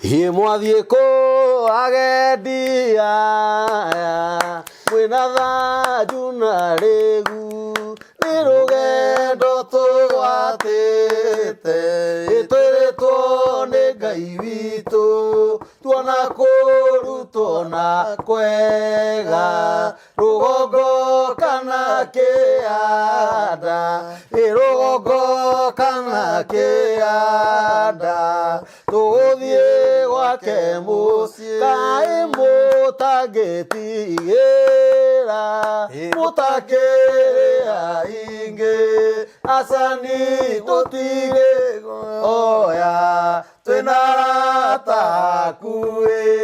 Hiĩ mwathiĩ kũ agendi aya mwĩna thanju na rĩgu nĩ rũgendo tũgwatĩte ĩtwĩrĩtwo nĩ Ngai witũ tuona kũru tuona kwega rũgongo kana kĩanda ĩ rũgongo kana kĩanda tũgũthiĩ gwake mũciĩ kaĩ mũtangĩtigĩra mũtakĩrĩa ingĩ acani tũtirĩ oya twĩna arata hakuhĩ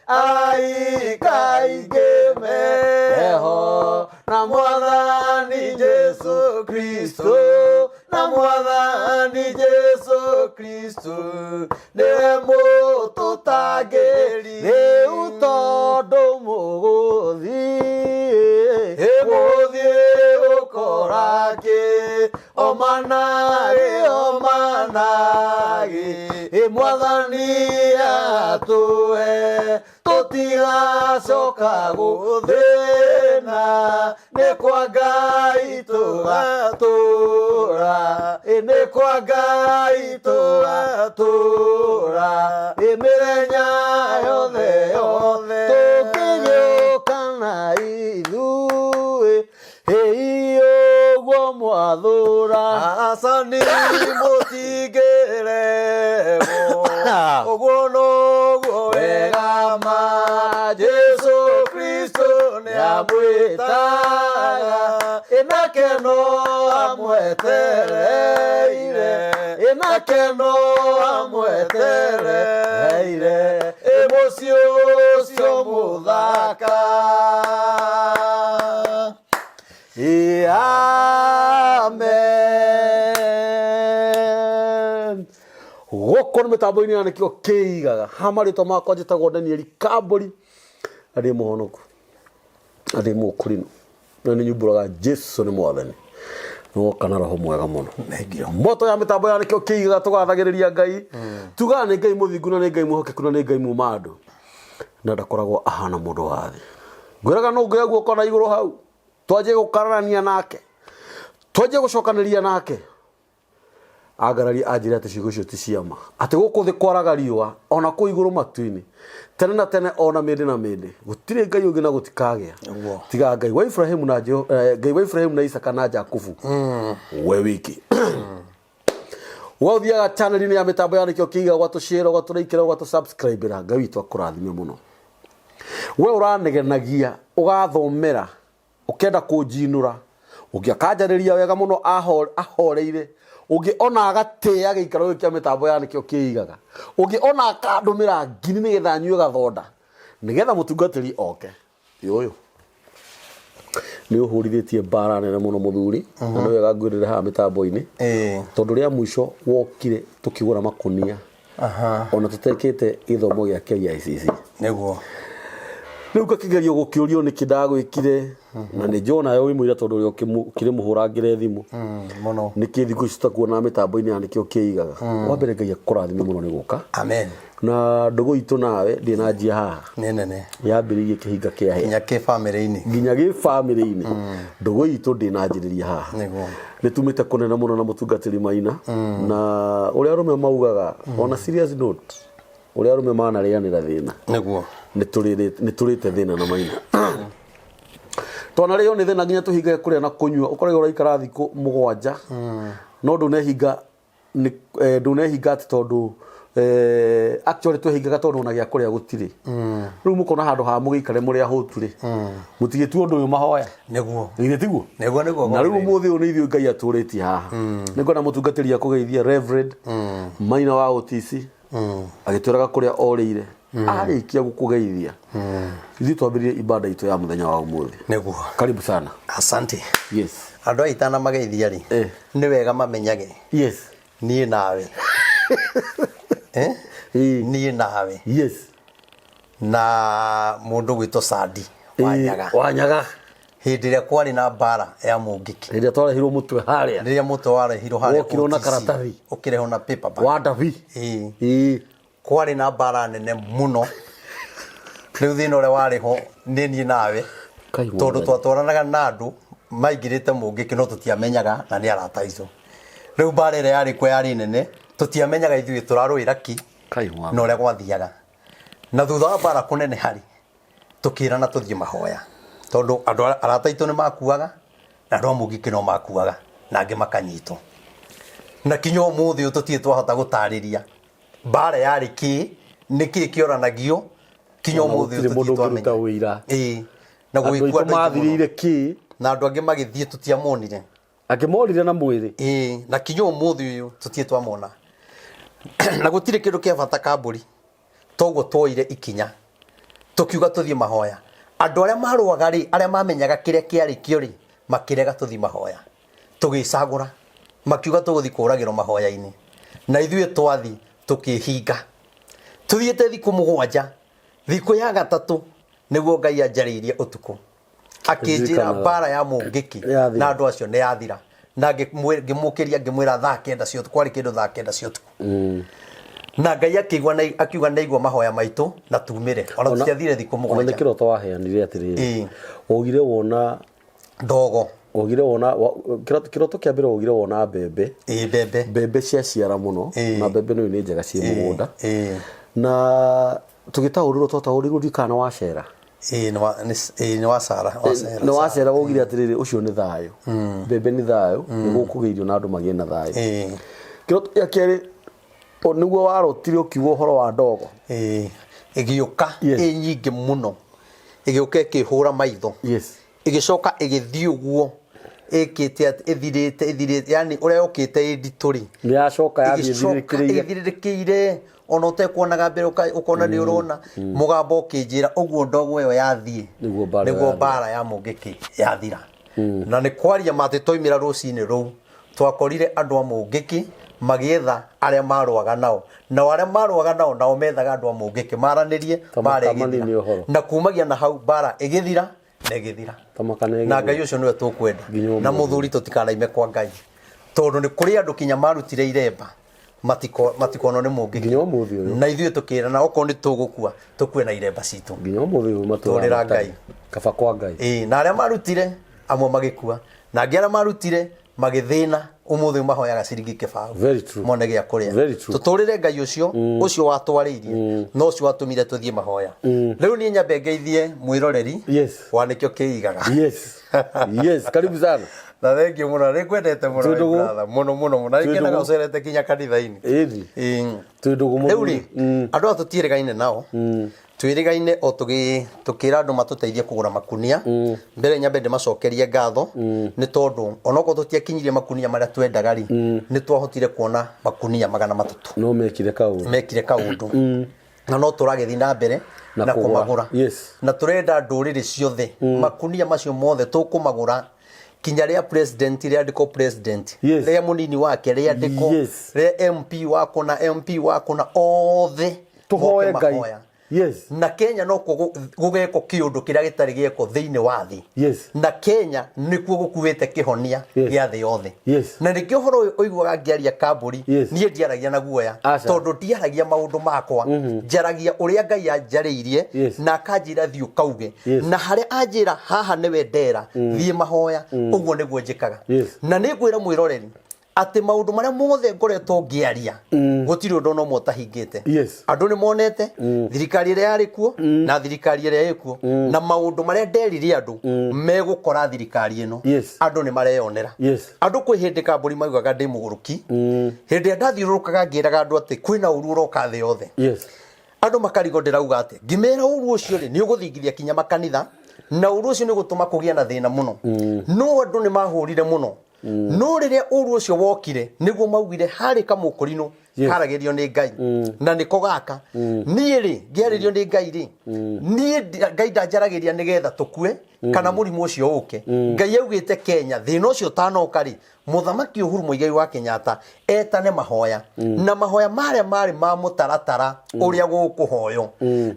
araika aingĩ meho na mwathani Jesu Kristo na mwathani Jesu Kristo nĩwe mũtũtangĩri rĩu tondũ mũgũthiĩ mũgũthiĩ gũkora kĩ omanagĩ omanagĩ ĩ mwathani atũhe tũtigacoka gũthĩna nĩ kwa Ngai tũgatũra ĩ nĩ kwa Ngai tũgatũra ĩ mĩthenya yothe yothe tũngĩgĩũka na ithuĩ Hĩi ũguo mwathũra Acani mũtingĩregwo ũguo noguo wega ma Jesu Kristo nĩamwĩtaga ĩnake no amwetereire ĩnake no amwetereire ĩ mũciĩ ũcio mũthaka Amen. Gũkũ nĩ mĩtambo-inĩ ya nĩkĩo kĩigaga ha marĩtwa makwa njĩtagwo Daniel Kambũri na ndĩ mũhonoku na ndĩ mũkũrinũ na nĩ nyumbũraga Jesu nĩ mwathani nĩwoka na roho mwega mũno moto ya mĩtambo ya nĩkĩo kĩigaga tũgathagĩrĩria Ngai tugaga nĩ Ngai mũthingu na nĩ Ngai mwĩhokeku na nĩ Ngai muma andũ na ndakoragwo ahana mũndũ wa thĩ ngwĩraga nũ ngĩoya guoko na igũrũ hau twanjie gũkararania nake twanjie gũcokanĩria nake angararia anjĩre atĩ ciugo icio ti ciama atĩ gũkũ thĩ kwaraga riũa ona kũu igũrũ matu-inĩ tene na tene ona mĩndĩ na mĩndĩ gũtirĩ ngai ũngĩ na gũtikagĩa Nĩguo. tiga ngai wa Ibrahimu na Jeho- eh, ngai wa Ibrahimu na Isaka na Jakubu we wiki we ũthiaga channel-inĩ ya mĩtambo ya nĩkĩo kĩiga ũgatũshare ũgatũraikĩra ũgatũsubscribĩra ngai witũ akũrathime mũno we ũranegenagia ũgathomera ũkenda kũnjinũra ũngĩ akanjarĩria wega mũno ahoreire ũngĩ ona agatĩĩa gĩikaro gĩkĩ kĩa mĩtambo ya nĩkĩo kĩigaga ũngĩ ona akandũmĩra ngiri nĩgetha nyue gathonda nĩgetha mũtungatĩri oke Ĩ ũyũ nĩ ũhũrithĩtie mbara nene mũno mũthuri na nĩ wega ngwĩrĩre haha mĩtambo-inĩ Ĩĩ. tondũ rĩa mũico wokire tũkĩgũra makũnia Aha. ona tũtekĩte gĩthomo gĩa KICC Nĩguo. rĩu ngakĩgerio gũkĩũrio nĩkĩ ndagwĩkire na nĩ njũĩ nawe wĩ mũira tondũ ũrĩa ũkĩrĩ mũhũrangĩre thimũ Mũno. nĩkĩ thikũ ici tũtakuonaga mĩtambo-inĩ ya nĩkĩo kĩigaga wa mbere ngai akũrathime mũno nĩ gũka Amen. na ndũgũ itũ nawe ndĩnanjia haha Nĩ nene. Yambĩrĩirie kĩhinga kĩa hĩa. Nginya kĩ famĩlĩ-inĩ. Nginya gĩ famĩlĩ-inĩ. Ndũgũ itũ ndĩnanjĩrĩria haha. Nĩguo. Nĩ tumĩte kũnene mũno na mũtungatĩri Maina. Na ũrĩa arũme maugaga, on a serious note, ũrĩa arũme manarĩanĩra thĩna. Nĩguo. Nĩ tũrĩte thĩna na Maina. Twanarĩo nĩ thĩna nginya tũhingage kũrĩa na kũnyua. Ũkoragwo ũraikara thikũ mũgwanja, no ndũnehinga nĩ eh, ndũnehinga atĩ tondũ eh, actually twehingaga tondũ ona gĩa kũrĩa gũtirĩ rĩu mũkona handũ ha mũgĩikare mũrĩ ahũtu rĩ mũtigĩtua ũndũ ũyũ mahoya Nĩguo. githĩ tiguo Nĩguo nĩguo. Na rĩu ũmũthĩ ũyũ nĩ ithuĩ Ngai atũrĩtie haha nĩ ngwenda mũtungatĩri akũgeithia Reverend Maina wa OTC agĩtwĩraga kũrĩa orĩire arĩkia gũkũgeithia ithuĩ twambĩrĩrie ibada itũ ya mũthenya wa ũmũthĩ. Nĩguo. Karibu sana. Asante. Yes. Andũ aya itanamageithia rĩ, nĩ wega mamenyage niĩ nawe. Eh? Niĩ nawe. Na mũndũ gwĩtwo Sandi Wanyaga. Wanyaga. Hĩndĩ ĩrĩa kwarĩ na mbara ya mũngĩkĩ. Hĩndĩ ĩrĩa twarehirwo mũtwe harĩa. Rĩrĩa mũtwe warehirwo harĩa. Wokirwo na OTC, karatathi. Ũkĩrehwo na paper bag. Wa Ndavi. Ĩĩ. Ĩĩ. Kwarĩ na mbara nene mũno. Rĩu thĩna ũrĩa warĩ ho nĩ niĩ nawe. Kai Tondũ Mwathani. twatwaranaga na andũ maingĩrĩte mũngĩkĩ no tũtiamenyaga na nĩ arata aitũ. Rĩu mbara ĩrĩa yarĩ kuo yarĩ nene, tũtiamenyaga ithuĩ tũrarũĩra ki Kai na Mwathani. ũrĩa gwathiaga. Na thutha wa mbara kũneneha rĩ, tũkĩrana tũthiĩ mahoya. Tondũ andũ arata aitũ nĩ makuaga na andũ a mũngĩkĩ no makuaga na angĩ makanyitwo. Na kinya ũmũthĩ ũyũ tũtirĩ twahota gũtarĩria mbara yarĩ kĩ, nĩ kĩ kĩoranagio kinya Ona ũmũthĩ ũyũ gũtirĩ mũndũ tũtirĩ ũngĩruta twamenya. ũira. Ĩĩ. Na Andũ gũgĩkua aitũ andũ aingĩ mũno. mathirĩire kĩ? Na andũ angĩ magĩthiĩ tũtiamonire. Angĩ morire na mwĩrĩ. Ĩĩ, na kinya ũmũthĩ ũyũ tũtirĩ twamona. Na gũtirĩ kĩndũ kĩa bata kambũri toguo twoire ikinya tũkiuga tũthiĩ mahoya. Andũ arĩa marũaga rĩ, arĩa mamenyaga kĩrĩa kĩarĩ kĩo rĩ, makĩrega tũthiĩ mahoya. Tũgĩcagũra, makiuga tũgũthiĩ kũragĩrwo mahoya-inĩ. Na ithuĩ twathiĩ tũkĩhinga. Tũthiĩte thikũ mũgwanja, thikũ ya gatatũ nĩguo Ngai anjarĩirie ũtukũ. Akĩnjĩra Ndirikanaga. mbara ya mũngĩki Yathira. na andũ acio nĩ yathira. Na ngĩmũkĩria ngĩmwĩra thaa kenda cia ũtukũ, kwarĩ kĩndũ thaa kenda cia ũtukũ. Na Ngai akĩigua na akiuga nĩ aigua mahoya maitũ na tumĩre. Ona tũtiathire thikũ Ona nĩ mũgwanja. kĩroto waheanire atĩrĩrĩ. Ĩĩ. Waugire wona Ndogo. Waugire wona kĩroto kĩa mbere waugire wona mbembe. Ĩĩ mbembe. Mbembe ciaciara mũno Ĩĩ. na mbembe nĩ nĩ njega ciĩ mũgũnda. Ĩĩ. Na tũgĩtaũrĩrwo twataũrĩrwo ndiũĩ kana nĩ wacera. Ĩĩ nĩ wa ĩĩ nĩ wacera wacera. Nĩ wacera waugire atĩrĩrĩ ũcio nĩ thayũ. Mbembe nĩ thayũ nĩ gũkũgĩa irio na andũ magĩe na thayũ. Ĩĩ. Kĩroto gĩa kerĩ nĩguo warotire ũkiuga ũhoro wa ndogo. Ĩĩ ĩgĩũka Yes. ĩ nyingĩ mũno. Ĩgĩũka ĩkĩhũra maitho. Yes. Ĩgĩcoka ĩgĩthiĩ ũguo ĩkĩte atĩ ĩthirĩte ĩthirĩte yani ũrĩa yũkĩte ĩ nditũ rĩ. Nĩ yacoka yathiĩ ĩgĩcoka ĩthirĩrĩkĩire. ĩthirĩrĩkĩire ona ũtekuonaga mbere ũkona nĩ ũrona mũgambo ũkĩnjĩra ũguo ndogo ĩyo yathiĩ Nĩguo mbara nĩguo yathira. mbara ya mũngĩkĩ yathira. Na nĩ kwaria ma atĩ twaumĩra rũcinĩ rũu twakorire andũ a mũngĩkĩ magĩetha arĩa marũaga nao nao arĩa marũaga nao nao methaga andũ a mũngĩkĩ maranĩrie Ta mbara makamanine ĩgĩthira ũhoro. na kumagia na hau mbara ĩgĩthira na ĩgĩthira Ta makana na ĩgĩthira. Ngai ũcio nĩwe tũkwenda Nginya na ũmũthĩ. mũthuri tũtikanaime kwa Ngai tondũ nĩ kũrĩ andũ kinya marutire iremba matikonwo nĩ mũngĩkĩ Nginya ũmũthĩ ũyũ. na ithuĩ tũkĩrana okorwo nĩ tũgũkua tũkue na iremba citũ Nginya ũmũthĩ ũyũ matũraga Tũrĩra matarĩ. Ngai. Kaba kwa Ngai. Ĩĩ, na arĩa marutire amwe magĩkua na angĩ arĩa marutire magĩthĩna ũmũthĩ mahoyaga ciringi kĩbaũ Very true. mone gĩa kũrĩa Very true. tũtũrĩre Ngai ũcio ũcio watwarĩirie na ũcio watũmire tũthiĩ mahoya rĩu niĩ nyambe ngeithie mwĩroreri Yes. wa nĩkĩo kĩigaga Yes. Yes, karibu sana. Na thengiũ mũno nĩ ngwendete mũno Twĩ my ndũgũ. brother mũno mũno mũno na Twĩ nĩngenaga ndũgũ. ũcerete kinya kanitha-inĩ. Ĩni. Ĩĩ. Twĩ ndũgũ Rĩu rĩ mũthuri. andũ aya tũtiĩrĩgaine nao twĩrĩgaine o tũkĩra andũ matũteithie kũgũra makunia mbere nyambe ndĩmacokerie ngatho nĩ tondũ onokorwo tũtiakinyirie makunia marĩa twendaga rĩ nĩ twahotire kuona makunia 300 No mekire kaũndũ. Mekire kaũndũ na no tũragĩthiĩ na mbere Na na kũgũra. kũmagũra. Yes. Na tũrenda ndũrĩrĩ ciothe makunia macio mothe tũkũmagũra kinya rĩa president rĩandĩkwo president Yes. rĩa mũnini wake rĩandĩkwo Yes. rĩa MP wako na MP wako na othe Tũhoe moke Ngai. mahoya. Yes. Na Kenya no kuo gũgekwo kĩũndũ kĩrĩa gĩtarĩ gĩekwo thĩinĩ wa thĩ. Yes. Na Kenya nĩkuo gũkuĩte kĩhonia Yes. gĩa thĩ yothe. Yes. Na nĩkĩo ũhoro ũyũ ũiguaga ngĩaria kambũri Yes. niĩ ndiaragia na guoya Aca. tondũ ndiaragia maũndũ makwa njaragia ũrĩa Ngai anjarĩirie Yes. na akanjĩra thiĩ ũkauge Yes. na harĩa anjĩra haha nĩwe ndera thiĩ mahoya ũguo nĩguo njĩkaga. Yes. Na nĩ ngwĩra mwĩroreri atĩ maũndũ marĩa mothe ngoretwo ngĩaria gũtirĩ ũndũ ona ũmwe ũtahingĩte. Yes. Andũ nĩ monete thirikari ĩrĩa yarĩ kuo na thirikari ĩrĩa ĩkuo na maũndũ marĩa nderire andũ megũkora thirikari ĩno Yes. andũ nĩ mareyonera. Yes. Andũ kwĩ hĩndĩ kambũri maugaga ndĩ mũgũrũki hĩndĩ ĩrĩa ndathiũrũrũkaga ngĩraga andũ atĩ kwĩna ũru ũroka thĩ yothe Yes. andũ makarigwo ndĩrauga atĩ ngĩmera ũru ũcio rĩ nĩ ũgũthingithia kinya makanitha na ũru ũcio nĩ ũgũtũma kũgĩe na thĩna mũno no andũ nĩ mahũrire mũno no rĩrĩa ũru ũcio wokire nĩguo maugire harĩ kamũkũrinũ Yes. karagĩrio nĩ Ngai na nĩko gaka niĩ rĩ ngĩarĩrio nĩ Ngai rĩ niĩ Ngai ndanjaragĩria nĩgetha tũkue kana mũrimũ ũcio ũke Ngai augĩte Kenya thĩna ũcio ũtanoka rĩ Mũthamaki Uhuru Muigai wa Kenyatta etane mahoya na mahoya marĩa marĩ ma mũtaratara ũrĩa gũkũhoywo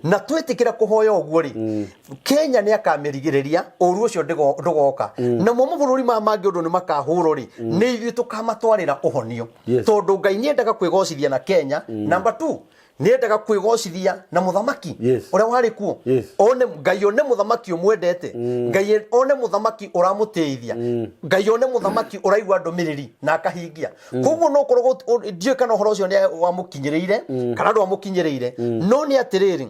na twĩtĩkĩra kũhoya ũguo rĩ Kenya nĩ akamĩrigĩrĩria ũru ũcio ndũgoka namo mabũrũri maya mangĩ ũndũ nĩ makahũrwo rĩ nĩ ithuĩ tũkamatwarĩra ũhonio Yes. tondũ Ngai nĩ endaga kwĩgocithia na Kenya. Number 2 Nĩendaga kwĩgocithia na mũthamaki Yes. ũrĩa warĩ kuo. One Ngai, one mũthamaki ũmwendete, Ngai one mũthamaki ũramũtĩithia, Ngai one mũthamaki ũraigua ndũmĩrĩri na akahingia. Koguo no korwo ndiũĩ kana ũhoro ũcio nĩ wamũkinyĩrĩire kana ndwamũkinyĩrĩire, no nĩ atĩrĩrĩ,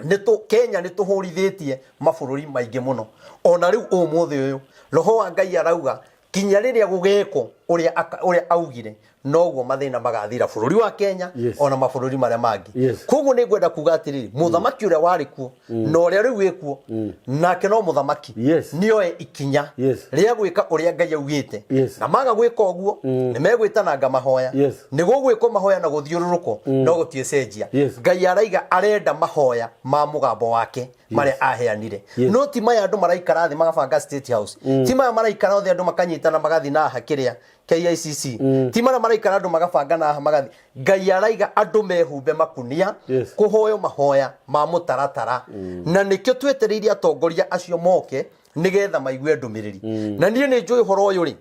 nĩ tũ Kenya nĩ tũhũrithĩtie mabũrũri maingĩ mũno. Ona rĩu ũmũthĩ ũyũ roho wa Ngai arauga kinya rĩrĩa gũgekwo ũrĩa ũrĩa augire, noguo mathĩna magathira bũrũri wa Kenya ona mabũrũri marĩa mangĩ. Koguo nĩ ngwenda kuga atĩrĩrĩ, mũthamaki ũrĩa warĩ kuo na ũrĩa rĩu wĩ kuo nake no mũthamaki, nĩoe ikinya rĩa gwĩka ũrĩa Ngai augĩte. Na maga gwĩka ũguo, nĩ megwĩtananga mahoya. Nĩ gũgwĩkwo mahoya na gũthiũrũrũkwo, no gũtiĩcenjia. Ngai araiga arenda mahoya ma mũgambo wake marĩa aheanire. No ti maya andũ maraikara thĩ magabanga State House, ti maya maraikara othe andũ makanyitana magathiĩ na haha kĩrĩa KICC, ti mara maraikara andũ magabanga na haha magathi. Ngai araiga andũ mehumbe makunia, kũhoyo mahoya ma mũtaratara, na nĩkĩo twetereire atongoria acio moke nĩgetha maigue ndũmĩrĩri. Na niĩ nĩ njũĩ ũhoro ũyũ rĩ,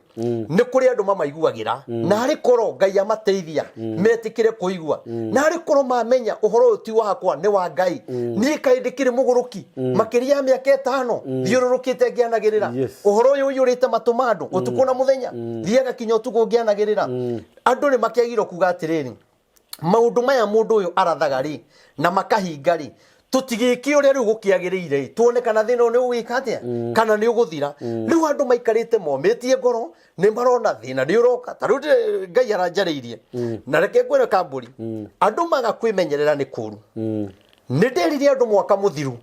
nĩ kũrĩ andũ mamaiguagĩra, na harĩ korwo Ngai amateithia metĩkĩre kũigua, na harĩ korwo mamenya ũhoro ũyũ ti wakwa, nĩ wa Ngai. Niĩ kaĩ ndĩkĩrĩ mũgũrũki makĩria ya mĩaka 5 thiũrũrũkĩte ngĩanagĩrĩra ũhoro ũyũ ũiyũrĩte matũ ma andũ ũtukũ na mũthenya, thiaga kinya ũtukũ ngĩanagĩrĩra. Andũ nĩ makĩagirwo kuga atĩrĩrĩ, maũndũ maya mũndũ ũyũ arathaga rĩ na makahinga rĩ, tũtigĩke ũrĩa rĩu gũkĩagĩrĩire rĩ, tuone kana thĩna ũyũ nĩ ũgwĩka atĩa kana nĩ ũgũthira. Rĩu andũ maikarĩte momĩtie ngoro, nĩ marona thĩna nĩ ũroka. Ta rĩu Ngai aranjarĩirie, na reke ngwĩre kambũri, andũ maga kwĩmenyerera nĩ kũru. Nĩ nderire andũ mwaka mũthiru,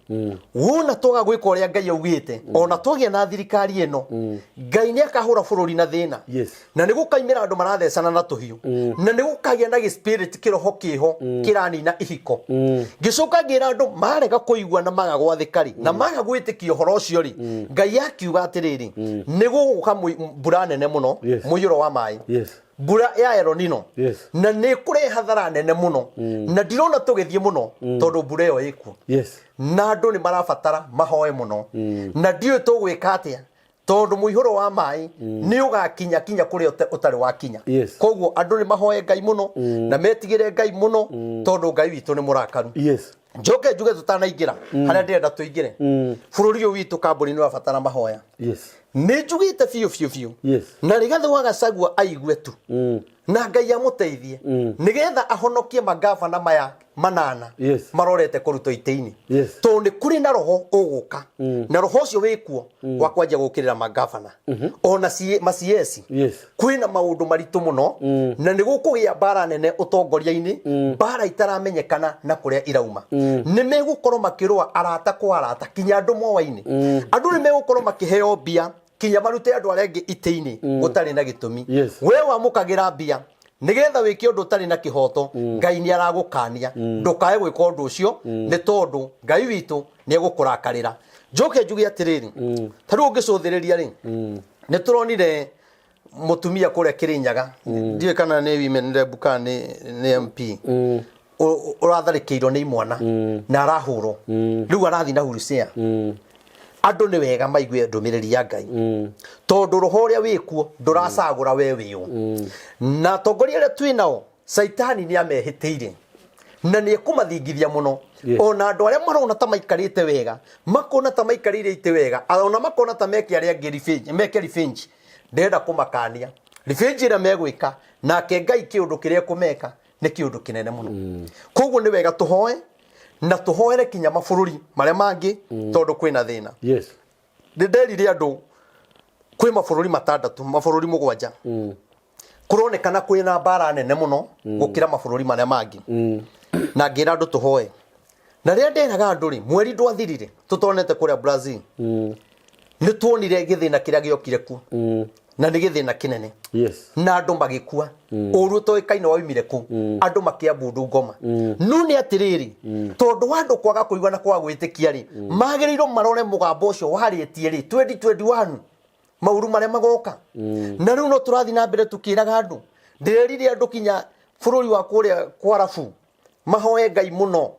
wona twaga gwĩka ũrĩa Ngai augĩte, ona twagĩa na thirikari ĩno, Ngai nĩ akahũra bũrũri na thĩna. Na nĩ gũkaimĩra andũ marathecana na tũhiũ, na nĩ gũkagĩa na gĩspirit, kĩroho kĩho kĩranina ihiko. Ngĩcoka ngĩra andũ marega kũigua na maga gwathĩka rĩ, na maga gwĩtĩkia ũhoro ũcio rĩ, Ngai akiuga atĩrĩrĩ, nĩ gũgũka mbura nene mũno, mũiyũro wa maĩ, mbura ya El Nino, na nĩ kũrehe hathara nene mũno, na ndirona tũgĩthiĩ mũno tondũ mbura ĩyo ĩkuo. Na andũ nĩ marabatara mahoe mũno, na ndiũĩ tũgwĩka atĩa tondũ mũihũro wa maĩ nĩ ũgakinya kinya kũrĩa ũtarĩ wakinya. Koguo andũ nĩ mahoe Ngai mũno na metigĩre Ngai mũno, tondũ Ngai witũ nĩ mũrakaru. Njoke njuge tũtanaingĩra harĩa ndĩrenda tũingĩre, bũrũri ũyũ witũ kambuni nĩ ũrabatara mahoya. Nĩ njugĩte biũ biũ biũ, na Rigathĩ wa Gachagua aigue tu na Ngai amũteithie nĩgetha ahonokie magavana maya 8 marorete kũrutwo itĩ-inĩ, tondũ nĩ kũrĩ na roho ũgũka, na roho ũcio wĩkuo wa kwanjia gũkĩrĩra magavana ona ma-CS. Kwĩna maũndũ maritũ mũno, na nĩ gũkũgĩa mbara nene ũtongoria-inĩ, mbara itaramenyekana na kũrĩa irauma. Nĩ megũkorwo makĩrũa arata kwa arata kinya andũ moaine. Andũ nĩ megũkorwo makĩheo mbia kinya marute andũ arĩa angĩ itĩ-inĩ gũtarĩ na gĩtũmi. We wamũkagĩra mbia nĩgetha wĩke ũndũ ũtarĩ na kĩhoto, Ngai nĩ aragũkania ndũkae gwĩka ũndũ ũcio, nĩ tondũ Ngai witũ nĩ egũkũrakarĩra. Njoke njuge atĩrĩrĩ, ta rĩu ũngĩcũthĩrĩria rĩ, nĩ tũronire mũtumia kũrĩa Kĩrĩnyaga, ndiũĩ kana nĩ women rep kana nĩ MP, ũratharĩkĩirwo nĩ imwana na arahũrwo, rĩu arathiĩ na wheelchair. Andũ nĩ wega maigue ndũmĩrĩri ya Ngai, tondũ roho ũrĩa wĩkuo ndũracagũra we wĩũ. Na atongoria arĩa twĩ nao, caitani nĩ amehĩtĩire na nĩ ekũmathingithia mũno. Ona andũ arĩa marona ta maikarĩte wega, makona ta maikarĩire itĩ wega, ona makona ta meke arĩa angĩ revenge, meke revenge, ndĩrenda kũmakania revenge ĩrĩa megwĩka nake Ngai kĩũndũ kĩrĩa ekũmeka nĩ kĩũndũ kĩnene mũno. Koguo nĩ wega tũhoe na tũhoere kinya mabũrũri marĩa mangĩ, tondũ kwĩna thĩna. Nĩ nderire andũ kwĩ mabũrũri 6, mabũrũri 7 kũronekana kwĩna mbara nene mũno gũkĩra mabũrũri marĩa mangĩ, na ngĩra andũ tũhoe. Na rĩrĩa nderaga andũ rĩ, mweri ndwathirire tũtonete kũrĩa Brazil, nĩ tuonire gĩthĩna kĩrĩa gĩokire kuo, na nĩ gĩthĩna kĩnene, na andũ magĩkua ũru ũtoĩkaine waumire kũ, andũ makĩambundu ngoma. No nĩ atĩrĩrĩ, tondũ wa andũ kwaga kũigua na kwaga gwĩtĩkia rĩ, magĩrĩirwo marore mũgambo ũcio warĩtie rĩ 2021, maũru marĩa magoka. Na rĩu no tũrathiĩ na mbere tũkĩraga andũ. Ndĩrerire andũ kinya bũrũri wa kũrĩa kwarabu mahoe Ngai mũno,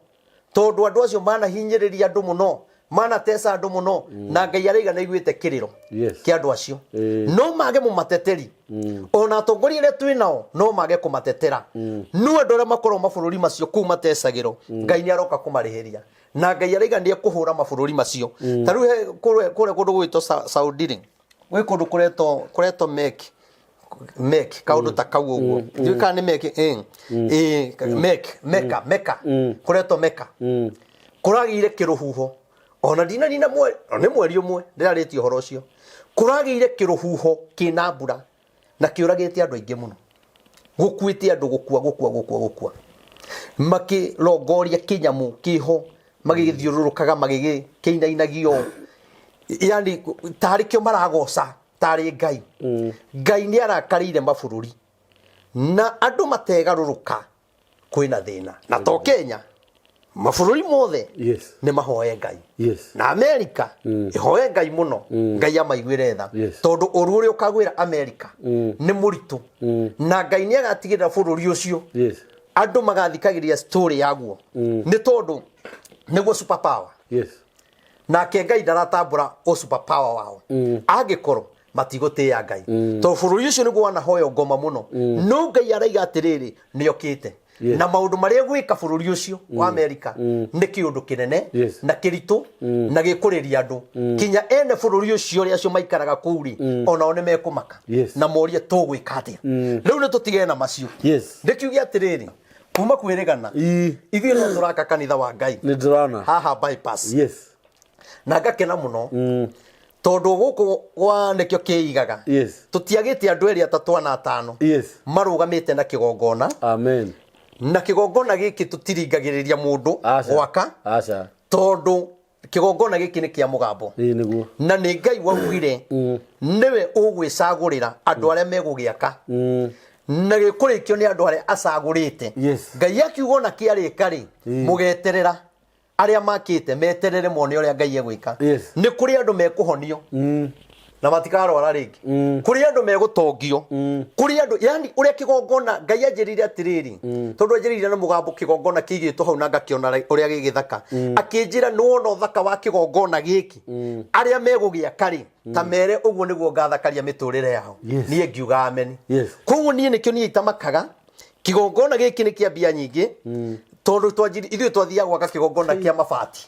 tondũ andũ acio manahinyĩrĩria andũ mũno. Manateca andũ mũno, na Ngai araiga nĩ aiguĩte kĩrĩro kĩa andũ acio. No mage mũmateteri, ona atongoria arĩa twĩ nao no mage kũmatetera, no andũ arĩa makoragwo mabũrũri macio kũu matecagĩrwo, Ngai nĩ aroka kũmarĩhĩria, na Ngai araiga nĩ ekũhũra mabũrũri macio. Ta rĩu kũrĩa kũndũ gwĩtwo Saudi rĩ, gwĩ kũndũ kũretwo Mek Mek, kaũndũ ta kau ũguo, ndiũĩ kana nĩ Mek, ĩ Mek, Meka, Meka, kũretwo Meka. Kũragĩire kĩrũhuho, ona ndinanina mweri, nĩ mweri ũmwe ndĩrarĩtie ũhoro ũcio. Kũragĩire kĩrũhuho kĩna mbura na kĩũragĩte andũ aingĩ mũno, gũkuĩte andũ gũkua, gũkua, gũkua, gũkua, makĩrongoria kĩnyamũ kĩho, magĩgĩthiũrũrũkaga, magĩgĩkĩinainagio, yani tarĩ kĩo maragoca tarĩ Ngai. Ngai nĩ arakarĩire mabũrũri, na andũ mategarũrũka kwĩna thĩna, na to Kenya, mabũrũri mothe nĩ mahoe Ngai. Na Amerika ĩhoe Ngai mũno, Ngai amaiguĩre tha, tondũ ũru ũrĩa ũkagwĩra Amerika nĩ mũritũ, na Ngai nĩ agatigĩrĩra bũrũri ũcio andũ magathikagĩrĩria story yaguo, nĩ tondũ nĩguo super power. Nake Ngai ndaratambũra ũ super power wao angĩkorwo matigũtĩĩa Ngai, tondũ bũrũri ũcio nĩguo wanahoywo ngoma mũno, no Ngai araiga atĩrĩrĩ, nĩokĩte na maũndũ marĩa egwĩka bũrũri ũcio wa Amerika nĩ kĩũndũ kĩnene na kĩritũ na gĩkũrĩria andũ, kinya ene bũrũri ũcio, arĩa acio maikaraga kũu rĩ, onao nĩ mekũmaka na morie, tũgwĩka atĩa rĩu? Nĩ tũtigane na macio. Ndĩkiuge atĩrĩrĩ, kuma kwĩrĩgana, ithuĩ no tũraka kanitha wa Ngai Nĩ ndĩrona. haha bypass. Na ngakena mũno tondũ gũkũ gwa nĩkĩo kĩigaga tũtiagĩte andũ erĩ, atatũ, ana, atano marũgamĩte na kĩgongona. Amen. Na kĩgongona gĩkĩ tũtiringagĩrĩria mũndũ Aca. gwaka, Aca. tondũ kĩgongona gĩkĩ nĩ kĩa mũgambo. Ĩĩ nĩguo. Na nĩ Ngai waugire nĩwe ũgwĩcagũrĩra andũ arĩa megũgĩaka, na gĩkũrĩkio nĩ andũ arĩa acagũrĩte. Ngai akiuga ona kĩarĩka rĩ, mũgeterera arĩa makĩte meterere mone ũrĩa Ngai egwĩka. Nĩ kũrĩ andũ mekũhonio na matikarwara rĩngĩ, kũrĩ andũ megũtongio, kũrĩ andũ, yani ũrĩa kĩgongona Ngai anjĩrire atĩrĩrĩ, tondũ anjĩrire na mũgambo kĩgongona kĩigĩtwo hau na ngakĩona ũrĩa gĩgĩthaka, akĩnjĩra, nĩwona ũthaka wa kĩgongona gĩkĩ, arĩa megũgĩaka rĩ, ta mere ũguo nĩguo ngathakaria mĩtũrĩre yao. Niĩ ngiuga ameni. Koguo niĩ nĩkĩo niĩ itamakaga, kĩgongona gĩkĩ nĩ kĩa mbia nyingĩ, tondũ ithuĩ twathiaga gwaka kĩgongona kĩa mabati,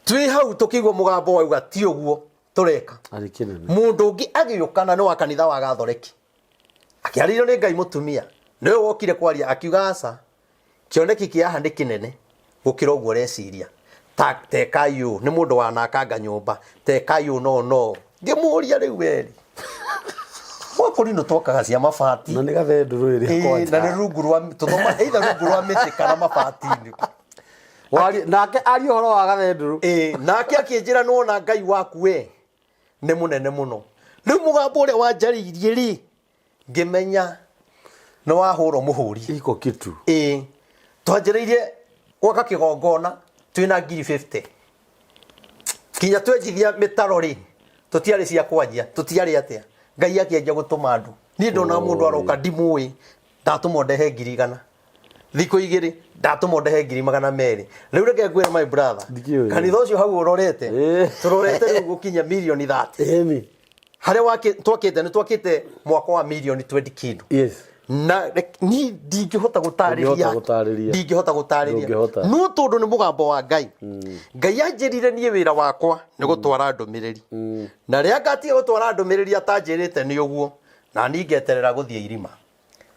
twĩ hau tũkĩigua mũgambo wauga ti ũguo tũreka. Arĩ kĩnene. Mũndũ ũngĩ agĩũka, na nĩ wa kanitha wa Gathoreki, akĩarĩrio nĩ Ngai mũtumia nĩwe wokire kwaria, akiuga, aca, kĩoneki kĩa haha nĩ kĩnene gũkĩra ũguo ũreciria. Ta tekai ũũ, nĩ mũndũ wanakanga nyũmba, tekai ũũ, no no ngĩmũria, rĩu weri mwakũrinũ twakaga cia mabati Na nĩ gathendũrũ ĩrĩa Ĩĩ, na nĩ rungu rwa tũthoma, either rungu rwa mĩtĩ kana mabati-inĩ. Nake aria ũhoro wa gathendũrũ. Ĩĩ, nake akĩnjĩra, nĩwona Ngai waku we nĩ mũnene mũno. Rĩu mũgambo ũrĩa wanjarĩirie rĩ, ngĩmenya nĩ wahũrwo mũhũri. Iko kitu. Ĩĩ, twanjĩrĩirie gwaka kĩgongona twĩna ngiri 50, kinya twenjithia mĩtaro rĩ, tũtiarĩ cia kwanjia, tũtiarĩ atĩa. Ngai akĩanjia gũtũma andũ. Niĩ ndona mũndũ aroka ndimũĩ, ndatũmwo ndehe 100,000. Thikũ 2 ndatũmwo ndehe 200,000. Rĩu reke ngwĩre, my brother, Ndikĩũĩ. kanitha ũcio hau ũrorete, tũrorete rĩu gũkinya mirioni 30. Ĩni. Harĩa twakĩte, nĩ twakĩte mwaka wa mirioni 20 kĩndũ. Na niĩ ndingĩhota gũtarĩria. Ndũngĩhota gũtarĩria. Ndingĩhota gũtarĩria. Ndũngĩhota. No tondũ nĩ mũgambo wa Ngai, Ngai anjĩrire niĩ wĩra wakwa nĩ gũtwara ndũmĩrĩri, na rĩrĩa ngatiga gũtwara ndũmĩrĩri atanjĩrĩte nĩ ũguo, na niĩ ngeterera gũthiĩ irima.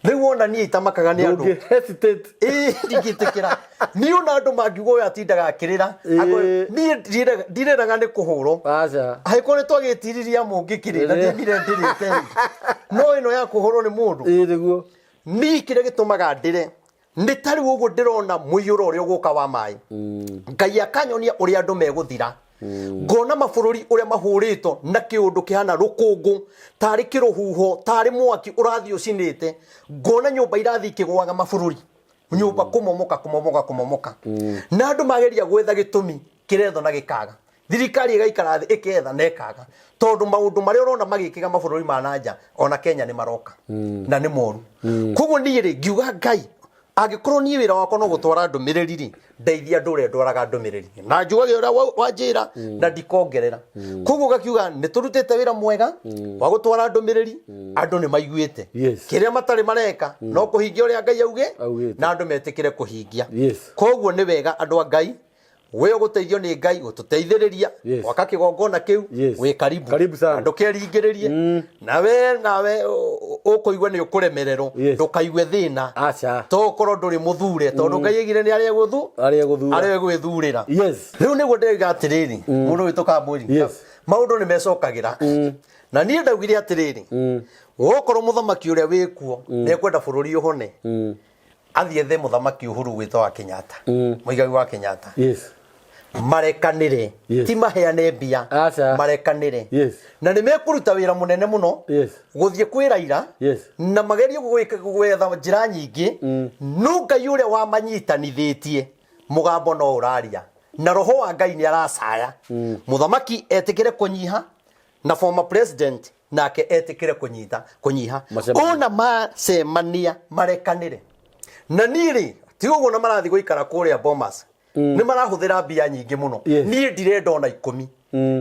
Rĩu wona niĩ itamakaga nĩ andũ. Ndũngĩ hesitate. Ĩĩ, ndingĩtĩkĩra niĩ ona andũ mangiuga ũyũ atindaga akĩrĩra. Niĩ ndirĩraga nĩ kũhũrwo. Aca. Angĩkorwo nĩ twagĩtiriria mũngĩkĩrĩ na ndĩmire ndĩrĩte, no ĩno ya kũhũrwo nĩ mũndũ, Ĩĩ nĩguo. Niĩ kĩrĩa gĩtũmaga ndĩre nĩ ta rĩu ũguo ndĩrona mũiyũro ũrĩa ũgũka wa maĩ, Ngai akanyonia ũrĩa andũ megũthira, ngona mabũrũri ũrĩa mahũrĩtwo na kĩũndũ kĩhana rũkũngũ, tarĩ kĩrũhuho, tarĩ mwaki ũrathiĩ ũcinĩte, ngona nyũmba irathiĩ ikĩgũaga, mabũrũri nyũmba kũmomoka, kũmomoka, kũmomoka, na andũ mageria gwetha gĩtũmi kĩretho na gĩkaga, thirikari ĩgaikara thĩ ĩketha na ĩkaga, tondũ maũndũ marĩa ũrona magĩkĩka mabũrũri ma nanja, ona Kenya nĩ maroka na nĩ moru. Koguo niĩ rĩ, ngiuga, Ngai, Angĩkorwo niĩ wĩra wakwa no gũtwara ndũmĩrĩri rĩ, ndeithia andũ ũrĩa ndwaraga ndũmĩrĩri na njugagia ũrĩa wanjĩra na ndikongerera. Koguo gakiuga nĩ tũrutĩte wĩra mwega wa gũtwara ndũmĩrĩri, andũ nĩ maiguĩte. Kĩrĩa matarĩ mareka no kũhingia ũrĩa Ngai Augĩte. na andũ metĩkĩre kũhingia. Koguo nĩ wega andũ a Ngai, we ũgũteithio nĩ Ngai gũtũteithĩrĩria gwaka kĩgongona kĩu, wĩ karibu. Karibu sana. Ndũkeringĩrĩrie. Nawe nawe ũkũigua nĩ ũkũremererwo, ndũkaigue thĩna. Aca. To ũkorwo ndũrĩ mũthure, tondũ Ngai aigire nĩ arĩa gũthu Arĩa gũthura. Arĩa gwĩthurĩra. Rĩu nĩguo ndĩroiga atĩrĩrĩ, mũndũ witũ Kambũri, maũndũ nĩ mecokagĩra. Na niĩ ndaugire atĩrĩrĩ, wokorwo mũthamaki ũrĩa wĩkuo nĩ ekwenda bũrũri ũhone, athiĩ ethe mũthamaki Uhuru gwĩtwo wa Kenyatta, Mũigai wa Kenyatta, marekanĩre. Ti maheane mbia. Aca. Marekanĩre. Na nĩ mekũruta wĩra mũnene mũno gũthiĩ kwĩ Raila na magerie gwetha njĩra nyingĩ, no Ngai ũrĩa wamanyitanithĩtie mũgambo no ũraria, na roho wa Ngai nĩ aracaya. Mũthamaki etĩkĩre kũnyiha na former president nake etĩkĩre kũnyita kũnyiha. Macemanie. Ona macemania marekanĩre. Na niĩ rĩ, ti ũguo na marathiĩ gũikara kũrĩa Bomas, nĩ marahũthĩra mbia nyingĩ mũno. Niĩ ndirenda ona 10.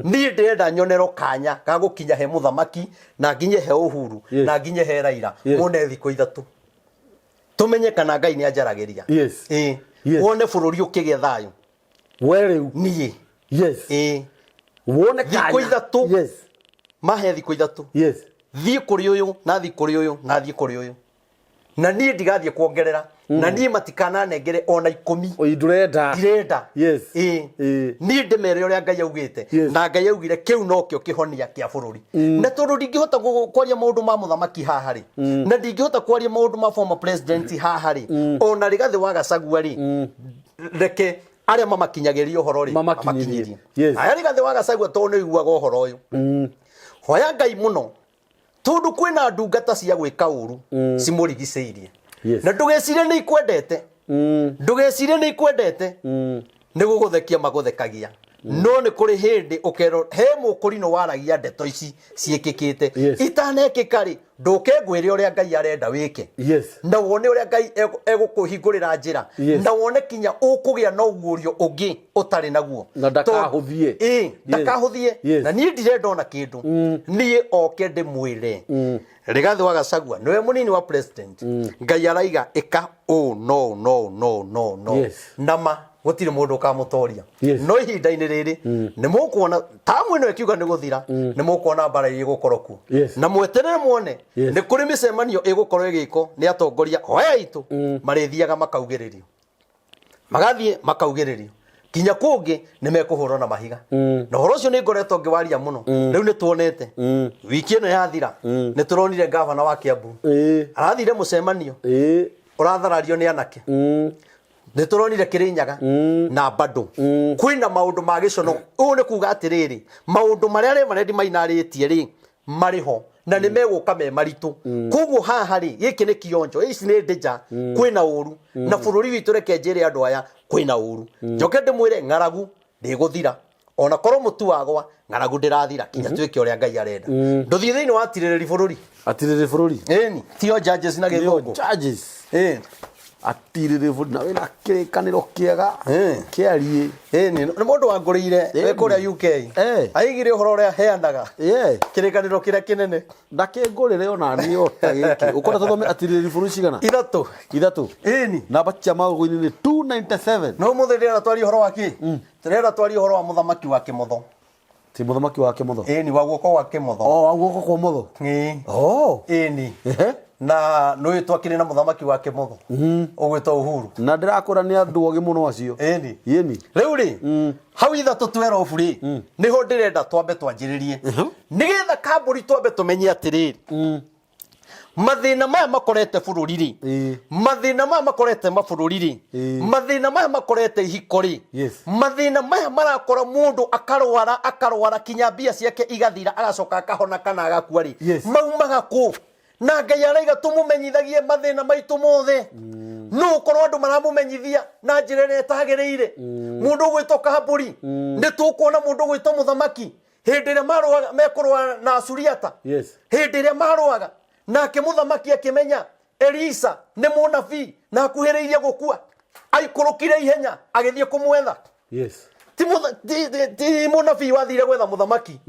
Niĩ ndĩrenda nyonero kanya ga gũkinya he mũthamaki na nginye he Uhuru na nginye he Raila. Mone thikũ 3 tũmenye kana Ngai nĩ anjaragĩria. Ĩĩ. Wone bũrũri ũkĩgĩa thayũ. We rĩu. Niĩ. Ĩĩ. Wone Thikũ kanya. 3. Mahe thikũ 3. Thiĩ kũrĩ ũyũ na thiĩ kũrĩ ũyũ na thiĩ kũrĩ ũyũ. Na niĩ ndigathiĩ kuongerera. Na niĩ matikananengere ona 10. Oi, ndũrenda. Ndirenda. Ĩĩ. Ĩĩ. Niĩ ndĩmere ũrĩa Ngai augĩte. Na Ngai augire kĩu nokĩo kĩhonia kĩa bũrũri. Na tondũ ndingĩhota kwaria maũndũ ma mũthamaki haha rĩ, na ndingĩhota kwaria maũndũ ma former president haha rĩ, ona Rigathĩ wa Gachagua rĩ, reke arĩa mamakinyagĩria ũhoro rĩ, Mamakinyĩrie. mamakinyĩrie. Aya Rigathĩ wa Gachagua tondũ nĩ ũiguaga ũhoro ũyũ. Hoya Ngai mũno, tondũ kwĩna ndungata cia gwĩka ũru cimũrigicĩirie. Na ndũgecirie nĩ ikwendete. Ndũgecirie nĩ ikwendete. Nĩ gũgũthekia magũthekagia. No nĩ kũrĩ hĩndĩ ũkerwo he mũkũrinũ waragia ndeto ici ciĩkĩkĩte. Itanekĩka rĩ, ndũke ngwĩre ũrĩa Ngai arenda wĩke. Na wone ũrĩa Ngai egũkũhingũrĩra njĩra. Na wone kinya ũkũgĩa na ũguũrio ũngĩ ũtarĩ naguo. Na ndakahũthie. Ĩĩ, ndakahũthie. Na niĩ ndirenda ona kĩndũ. Niĩ oke ndĩmwĩre. Rigathĩ wa Gachagua nĩwe mũnini wa president. Ngai araiga ĩka ũũ no no no no no. Na ma gũtirĩ mũndũ ũkamũtoria. No ihinda-inĩ rĩrĩ nĩ mũkuona tamu ĩno ĩkiuga nĩ gũthira, nĩ mũkuona mbara iria igũkorwo kuo. Na mweterere muone nĩ kũrĩ mĩcemanio ĩgũkorwo ĩgĩkwo nĩ atongoria o aya aitũ, marĩthiaga makaugĩrĩrio. Magathiĩ makaugĩrĩrio. Kinya kũngĩ nĩ mekũhũrwo na mahiga. Na ũhoro ũcio nĩ ngoretwo ngĩwaria mũno. Rĩu nĩ tuonete. Wiki ĩno yathira, nĩ tũronire gavana wa Kiambu. Arathire mũcemanio. Ũratharario nĩ anake. Nĩ tũronire Kĩrĩnyaga na bado. Kwĩna maũndũ ma gĩcono. Ũũ nĩ kuga atĩrĩrĩ, maũndũ marĩa Reverend Maina arĩtie rĩ, marĩ ho na nĩ megũka me maritũ. Koguo haha rĩ, gĩkĩ nĩ kionjo, ici nĩ ndĩja, kwĩna ũru. Na bũrũri witũ reke njĩre andũ aya, kwĩna ũru. Njoke ndĩmwĩre ng'aragu ndĩgũthira. Ona korwo mũtu wagwa, ng'aragu ndĩrathira kinya twĩke ũrĩa Ngai arenda. Ndũthiĩ thĩinĩ wa atirĩrĩri bũrũri. Atirĩrĩ bũrũri. Ĩni, tio judges na gĩthũngũ. Judges. Atirĩrĩ bũrũri na wĩna kĩrĩkanĩro kĩega. Kĩariĩ. Ĩni, nĩ mũndũ wangũrĩire wĩ kũrĩa UK. Aigire ũhoro ũrĩa heanaga. Kĩrĩkanĩro kĩrĩa kĩnene. Ndakĩngũrĩre ona niĩ o ta gĩkĩ. Ũkwenda tũthome atirĩrĩri bũrũri cigana? 3. 3. Ĩni. Namba cia magũrũ-inĩ nĩ 297. No mũthĩ ndĩrenda twarie ũhoro wa kĩ? Ndĩrenda twarie ũhoro wa mũthamaki wa kĩmotho. Ti mũthamaki wa kĩmotho? Ĩni, wa guoko gwa kĩmotho. Oh, wa guoko kwa ũmotho? Ĩĩ. Oh. Ĩni. Na nĩũĩ twakĩrĩ na mũthamaki wa kĩmotho. Ũgwĩtwo Uhuru. Na ndĩrakwĩra nĩ andũ ogĩ mũno acio. Ĩni. Ĩni. Rĩu rĩ, hau 3 12 rĩ, nĩho ndĩrenda twambe twanjĩrĩrie. Nĩgetha kambũri twambe tũmenye atĩrĩrĩ. Mathĩna maya makorete bũrũri rĩ, mathĩna maya makorete mabũrũri rĩ, mathĩna maya makorete ihiko rĩ, mathĩna maya marakora mũndũ akarwara, akarwara kinya mbia ciake igathira, agacoka akahona kana agakua rĩ, maumaga kũ? Na Ngai araiga tũmũmenyithagie mathĩna maitũ mothe. No ũkorwo andũ maramũmenyithia na njĩra ĩrĩa ĩtagĩrĩire. Mũndũ ũgwĩtwo kambũri, nĩ tũkuona mũndũ ũgwĩtwo mũthamaki hĩndĩ ĩrĩa marũaga, mekũrũa na Suriata. Hĩndĩ ĩrĩa marũaga nake mũthamaki akĩmenya Elisa nĩ mũnabii na akuhĩrĩirie gũkua aikũrũkire ihenya agĩthiĩ kũmwetha. Ti mũnabii wathire gwetha mũthamaki,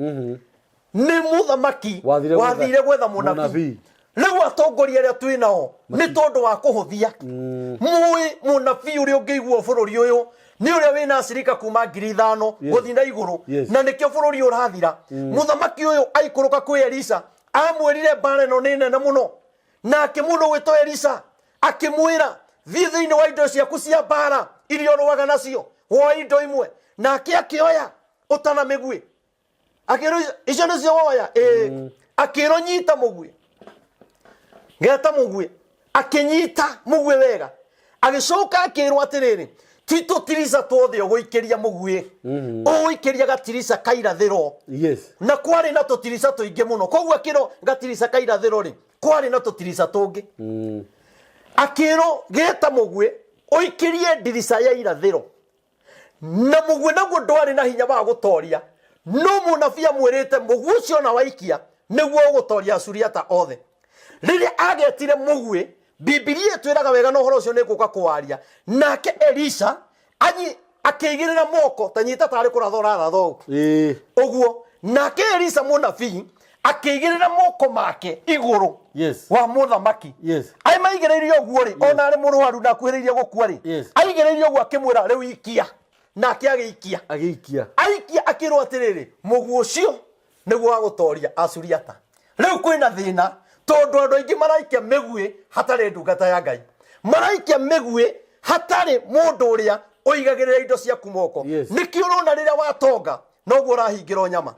nĩ mũthamaki Wathire gwetha wathire gwetha mũnabii. Mũnabii. Rĩu atongoria arĩa twĩ nao nĩ tondũ wa kũhũthia mũĩ mũnabii ũrĩa ũngĩiguo bũrũri ũyũ nĩ ũrĩa wĩna acirika kuma 5,000 gũthiĩ na igũrũ. Na nĩkĩo bũrũri ũrathira. Mũthamaki ũyũ aikũrũka kwĩ Elisa amwĩrire mbara ĩno nĩ nene mũno, nake mũndũ ũgwĩtwo Elisa akĩmwĩra, thiĩ thĩinĩ wa indo ciaku cia mbara iria ũrũaga nacio, woe indo imwe. Nake akĩoya ũta na mĩguĩ, akĩrwo icio nĩcio woya? Ĩĩ. Akĩrwo nyita mũguĩ, ngeta mũguĩ, akĩnyita mũguĩ wega. Agĩcoka akĩrwo atĩrĩrĩ, ti tũtirica tuothe ũgũikĩria mũguĩ, ũgũikĩria gatirica ka irathĩro. Na kwarĩ na tũtirica tũingĩ mũno, koguo akĩrwo gatirica ka irathĩro rĩ, kwarĩ na tũtirica tũngĩ. Akĩrwo geta mũguĩ ũikĩrie ndirica ya irathĩro, na mũguĩ naguo ndwarĩ na hinya wa gũtoria, no mũnabii amwĩrĩte mũguĩ ũcio ona waikia nĩguo ũgũtoria Asuriata othe. Rĩrĩa agetire mũguĩ, Bibilia ĩtwĩraga wega na ũhoro ũcio nĩ ngũka kũwaria. Nake Elisha akĩigĩrĩra moko ta nyita tarĩ kũratha ũraratha ũũ ũguo. Nake Elisha mũnabii akĩigĩrĩra moko make igũrũ wa mũthamaki. Aimaigĩrĩirie ũguo rĩ, ona arĩ mũrwaru na akuhĩrĩirie gũkua rĩ, aigĩrĩirie ũguo akĩmwĩra rĩu ikia, nake agĩikia. Agĩikia. Aikia akĩrwo atĩrĩrĩ, mũguĩ ũcio nĩguo wa gũtoria Asuriata. Rĩu kwĩna thĩna tondũ andũ aingĩ maraikia mĩguĩ hatarĩ ndungata ya Ngai, maraikia mĩguĩ hatarĩ mũndũ ũrĩa ũigagĩrĩra indo ciaku moko. Nĩkĩo ũrona rĩrĩa watonga noguo ũrahingĩrwo nyama,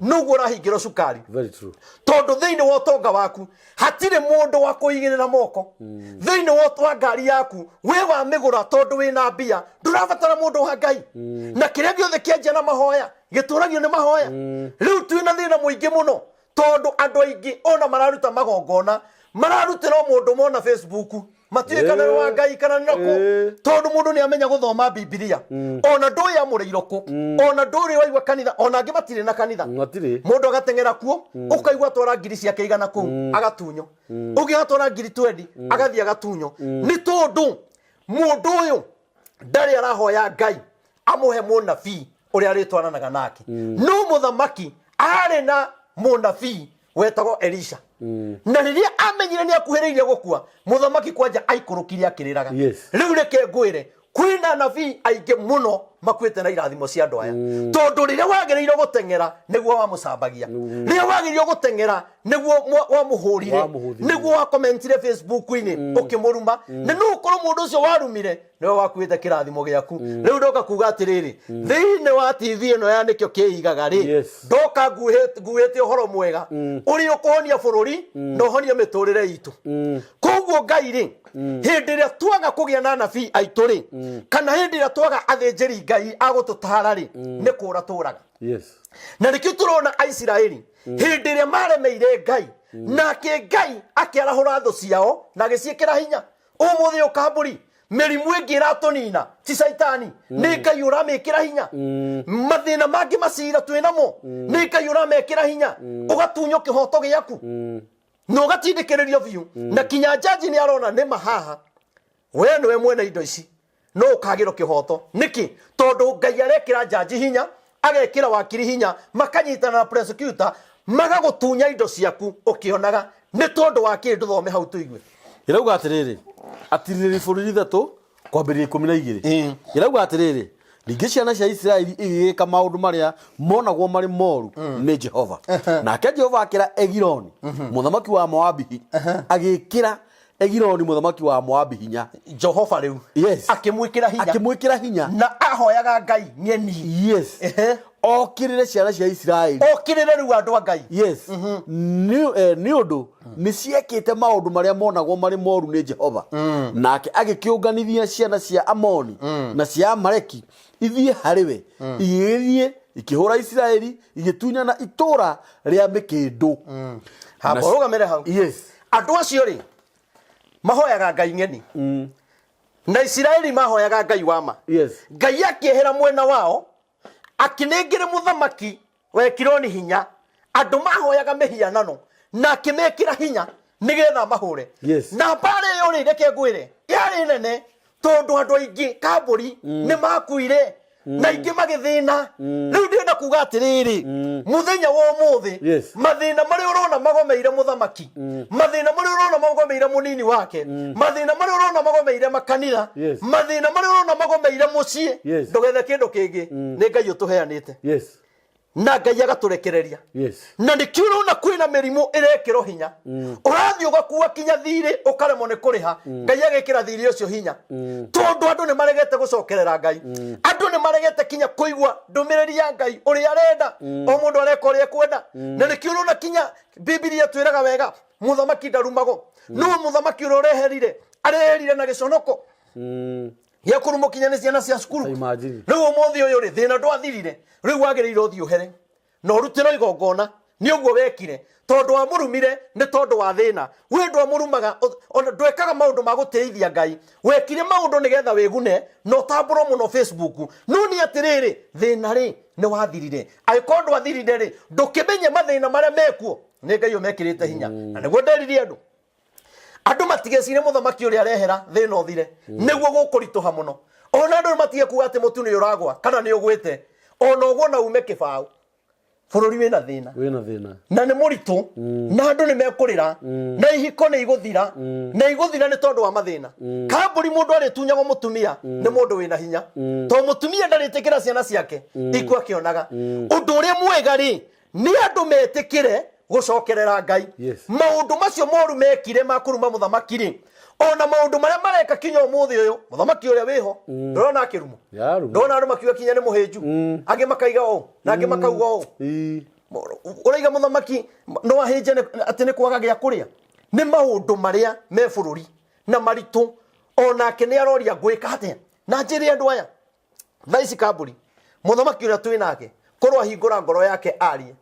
noguo ũrahingĩrwo cukari. Very true. Tondũ thĩinĩ wa ũtonga waku hatirĩ mũndũ wa kũigĩrĩra moko. Thĩinĩ wa ngari yaku wĩ wa mĩgũra tondũ wĩna mbia, ndũrabatara mũndũ wa Ngai. Na kĩrĩa gĩothe kĩanjia na mahoya gĩtũragio nĩ mahoya. Rĩu twĩna thĩna mũingĩ mũno tondũ andũ aingĩ ona mararuta magongona mararutĩra o mũndũ mona Facebook, matiũĩ kana nĩ wa Ngai kana nĩ nakũ, tondũ mũndũ nĩ amenya gũthoma Bibilia, ona ndũĩ amũrĩirwo kũ, ona ndũrĩ waigua kanitha, ona angĩ matirĩ na kanitha. Matirĩ. Mũndũ agateng'era kuo, ũkaigua atwara ngiri ciake 100 kũu agatunyo, ũngĩ agatwara ngiri 20 agathiĩ agatunyo, nĩ tondũ mũndũ ũyũ ndarĩ arahoya Ngai amũhe mũnabii ũrĩa arĩtwaranaga nake. No mũthamaki arĩ na mũnabii wetagwo Elisha, na rĩrĩa amenyire nĩ akuhĩrĩirie gũkua, mũthamaki kwanja aikũrũkire akĩrĩraga. Rĩu reke ngwĩre, kwĩna anabii aingĩ mũno makuĩte na irathimo cia andũ aya, tondũ rĩrĩa wagĩrĩirwo gũteng'era nĩguo wamũcambagia, rĩrĩa wagĩrĩirwo gũteng'era nĩguo wamũhũrire, Wamũhũthire. Nĩguo wakomentire Facebook-inĩ ũkĩmũruma, na no ũkorwo mũndũ ũcio warumire nĩwe wakuĩte kĩrathimo gĩaku. Rĩu ndoka kuga atĩrĩrĩ, thĩinĩ wa TV ĩno ya Nĩkĩo Kĩigaga rĩ, ndoka nguĩte ũhoro mwega ũrĩa ũkũhonia bũrũri na ũhonie mĩtũrĩre itũ. Koguo Ngai rĩ, hĩndĩ ĩrĩa twaga kũgĩa na anabii aitũ rĩ, kana hĩndĩ ĩrĩa twaga athĩnjĩri Ngai a gũtũtara rĩ, nĩ kũra tũraga. Na nĩkĩo tũrona Aisiraeli hĩndĩ ĩrĩa maremeire Ngai, nake Ngai akĩarahũra thũ ciao na agĩciĩkĩra hinya. Ũmũthĩ ũkambũri mĩrimũ ĩngĩ ĩratũnina ti caitani, nĩ Ngai ũramĩkĩra hinya. Mathĩna mangĩ macira twĩ namo nĩ Ngai ũramekĩra hinya, ũgatunywo kĩhoto gĩaku na ũgatindĩkĩrĩrio biũ, na kinya njanji nĩ arona nĩ mahaha we nĩwe mwene indo ici, no ũkagĩrwo kĩhoto. Nĩkĩ? Tondũ Ngai arekĩra njanji hinya, agekĩra wakiri hinya, makanyitana na prosecutor, magagũtunya indo ciaku ũkĩonaga. Nĩ tondũ wa kĩĩ? Ndũthome hau tũigue. Ĩrauga atĩrĩrĩ, atirĩrĩri bũrũri 3 kwambĩrĩria 12. Ĩrauga atĩrĩrĩ, ningĩ ciana cia Isiraeli igĩgĩka maũndũ marĩa monagwo marĩ moru nĩ Jehova, nake Jehova akĩra Egiloni mũthamaki wa Moabi agĩkĩra Egiloni mũthamaki wa Moabi hinya. Jehova rĩu akĩmwĩkĩra hinya. Akĩmwĩkĩra hinya. Na ahoyaga Ngai ng'eni. Okĩrĩre ciana cia Isiraeli. Okĩrĩre rĩu andũ a Ngai. Nĩ ũndũ nĩ ciekĩte maũndũ marĩa monagwo marĩ moru nĩ Jehova, nake agĩkĩũnganithia ciana cia Amoni na cia Amaleki ithiĩ harĩ we, igĩgĩthiĩ ikĩhũra Isiraeli, igĩtunyana itũũra rĩa mĩkĩndũ. Hamba ũrũgamĩre hau. Andũ acio rĩ mahoyaga Ngai ng'eni, na Isiraeli mahoyaga Ngai wa ma. Ngai akĩehera mwena wao, akĩnengere mũthamaki wa Ekironi hinya, andũ mahoyaga mĩhianano, na akĩmekĩra hinya. Nĩgetha mahũre. Na mbara ĩyo rĩ, reke ngwĩre, yarĩ nene tondũ andũ aingĩ kambũri nĩ makuire na aingĩ magĩthĩna. Rĩu ndĩrenda kuga atĩrĩrĩ, mũthenya wa ũmũthĩ, mathĩna marĩa ũrona magomeire mũthamaki, mathĩna marĩa ũrona magomeire mũnini wake, mathĩna marĩa ũrona magomeire makanitha, mathĩna marĩa ũrona magomeire mũciĩ, ndũgethe kĩndũ kĩngĩ, nĩ Ngai ũtũheanĩte na Ngai agatũrekereria. Na nĩkĩo ũrona kwĩna mĩrimũ ĩrekĩrwo hinya. Ũrathiĩ ũgakua kinya thirĩ ũkaremwo nĩ kũrĩha, Ngai agekĩra thirĩ ũcio hinya, tondũ andũ nĩ maregete gũcokerera Ngai. Andũ nĩ maregete kinya kũigua ndũmĩrĩri ya Ngai ũrĩa arenda. O mũndũ areka ũrĩa ekwenda. Na nĩkĩo ũrona kinya Bibilia twĩraga wega, mũthamaki ndarumagwo. No mũthamaki ũrĩa ũreherire areherire na gĩconoko gĩa kũrumwo kinya nĩ ciana cia cukuru. Imagine. Rĩu ũmũthĩ ũyũ rĩ, thĩna ndwathirire. Rĩu wagĩrĩire ũthiĩ ũhere na ũrutĩrwo igongona. Nĩ ũguo wekire, tondũ wamũrumire nĩ tondũ wa thĩna. We ndwamũrumaga, ona ndwekaga maũndũ ma gũtĩithia Ngai. Wekire maũndũ nĩgetha wĩgune na ũtambũrwo mũno Facebook. No nĩ atĩrĩrĩ, thĩna rĩ nĩ wathirire? Angĩkorwo ndwathirire rĩ, ndũkĩmenye mathĩna marĩa mekuo nĩ Ngai ũmekĩrĩte hinya. Na nĩguo nderirie andũ, andũ matigecire mũthamaki ũrĩa arehera thĩna ũthire, nĩguo gũkũritũha mũno. Ona andũ matige kuga atĩ mũtu nĩ ũragwa kana nĩ ũgwĩte, ona ũguo na ume kĩbaũ. Bũrũri wĩna thĩna. Wĩna thĩna. Na nĩ mũritũ, na andũ nĩ mekũrĩra, na ihiko nĩ igũthira, na igũthira nĩ tondũ wa mathĩna. Kambũri mũndũ arĩtunyagwo mũtumia nĩ mũndũ wĩna hinya, tondũ mũtumia ndarĩtĩkĩra ciana ciake ikua akĩonaga. Ũndũ ũrĩa mwega rĩ, nĩ andũ metĩkĩre gũcokerera Ngai. Maũndũ macio moru mekire ma kũruma mũthamaki rĩ, ona maũndũ marĩa mareka kinya ũmũthĩ ũyũ, mũthamaki ũrĩa wĩho ndũrona akĩrumwo? Yarumwo. Ndũrona andũ makiuga kinya nĩ mũhĩnju, angĩ makaiga ũũ na angĩ makauga ũũ? Ũraiga mũthamaki no ahĩnje atĩ nĩ kwaga gĩa kũrĩa? Nĩ maũndũ marĩa me bũrũri na maritũ, onake nĩ aroria ngwĩka atĩa. Na njĩre andũ aya thaa ici, kambũri mũthamaki ũrĩa twĩ nake korwo ahingũra ngoro yake arie,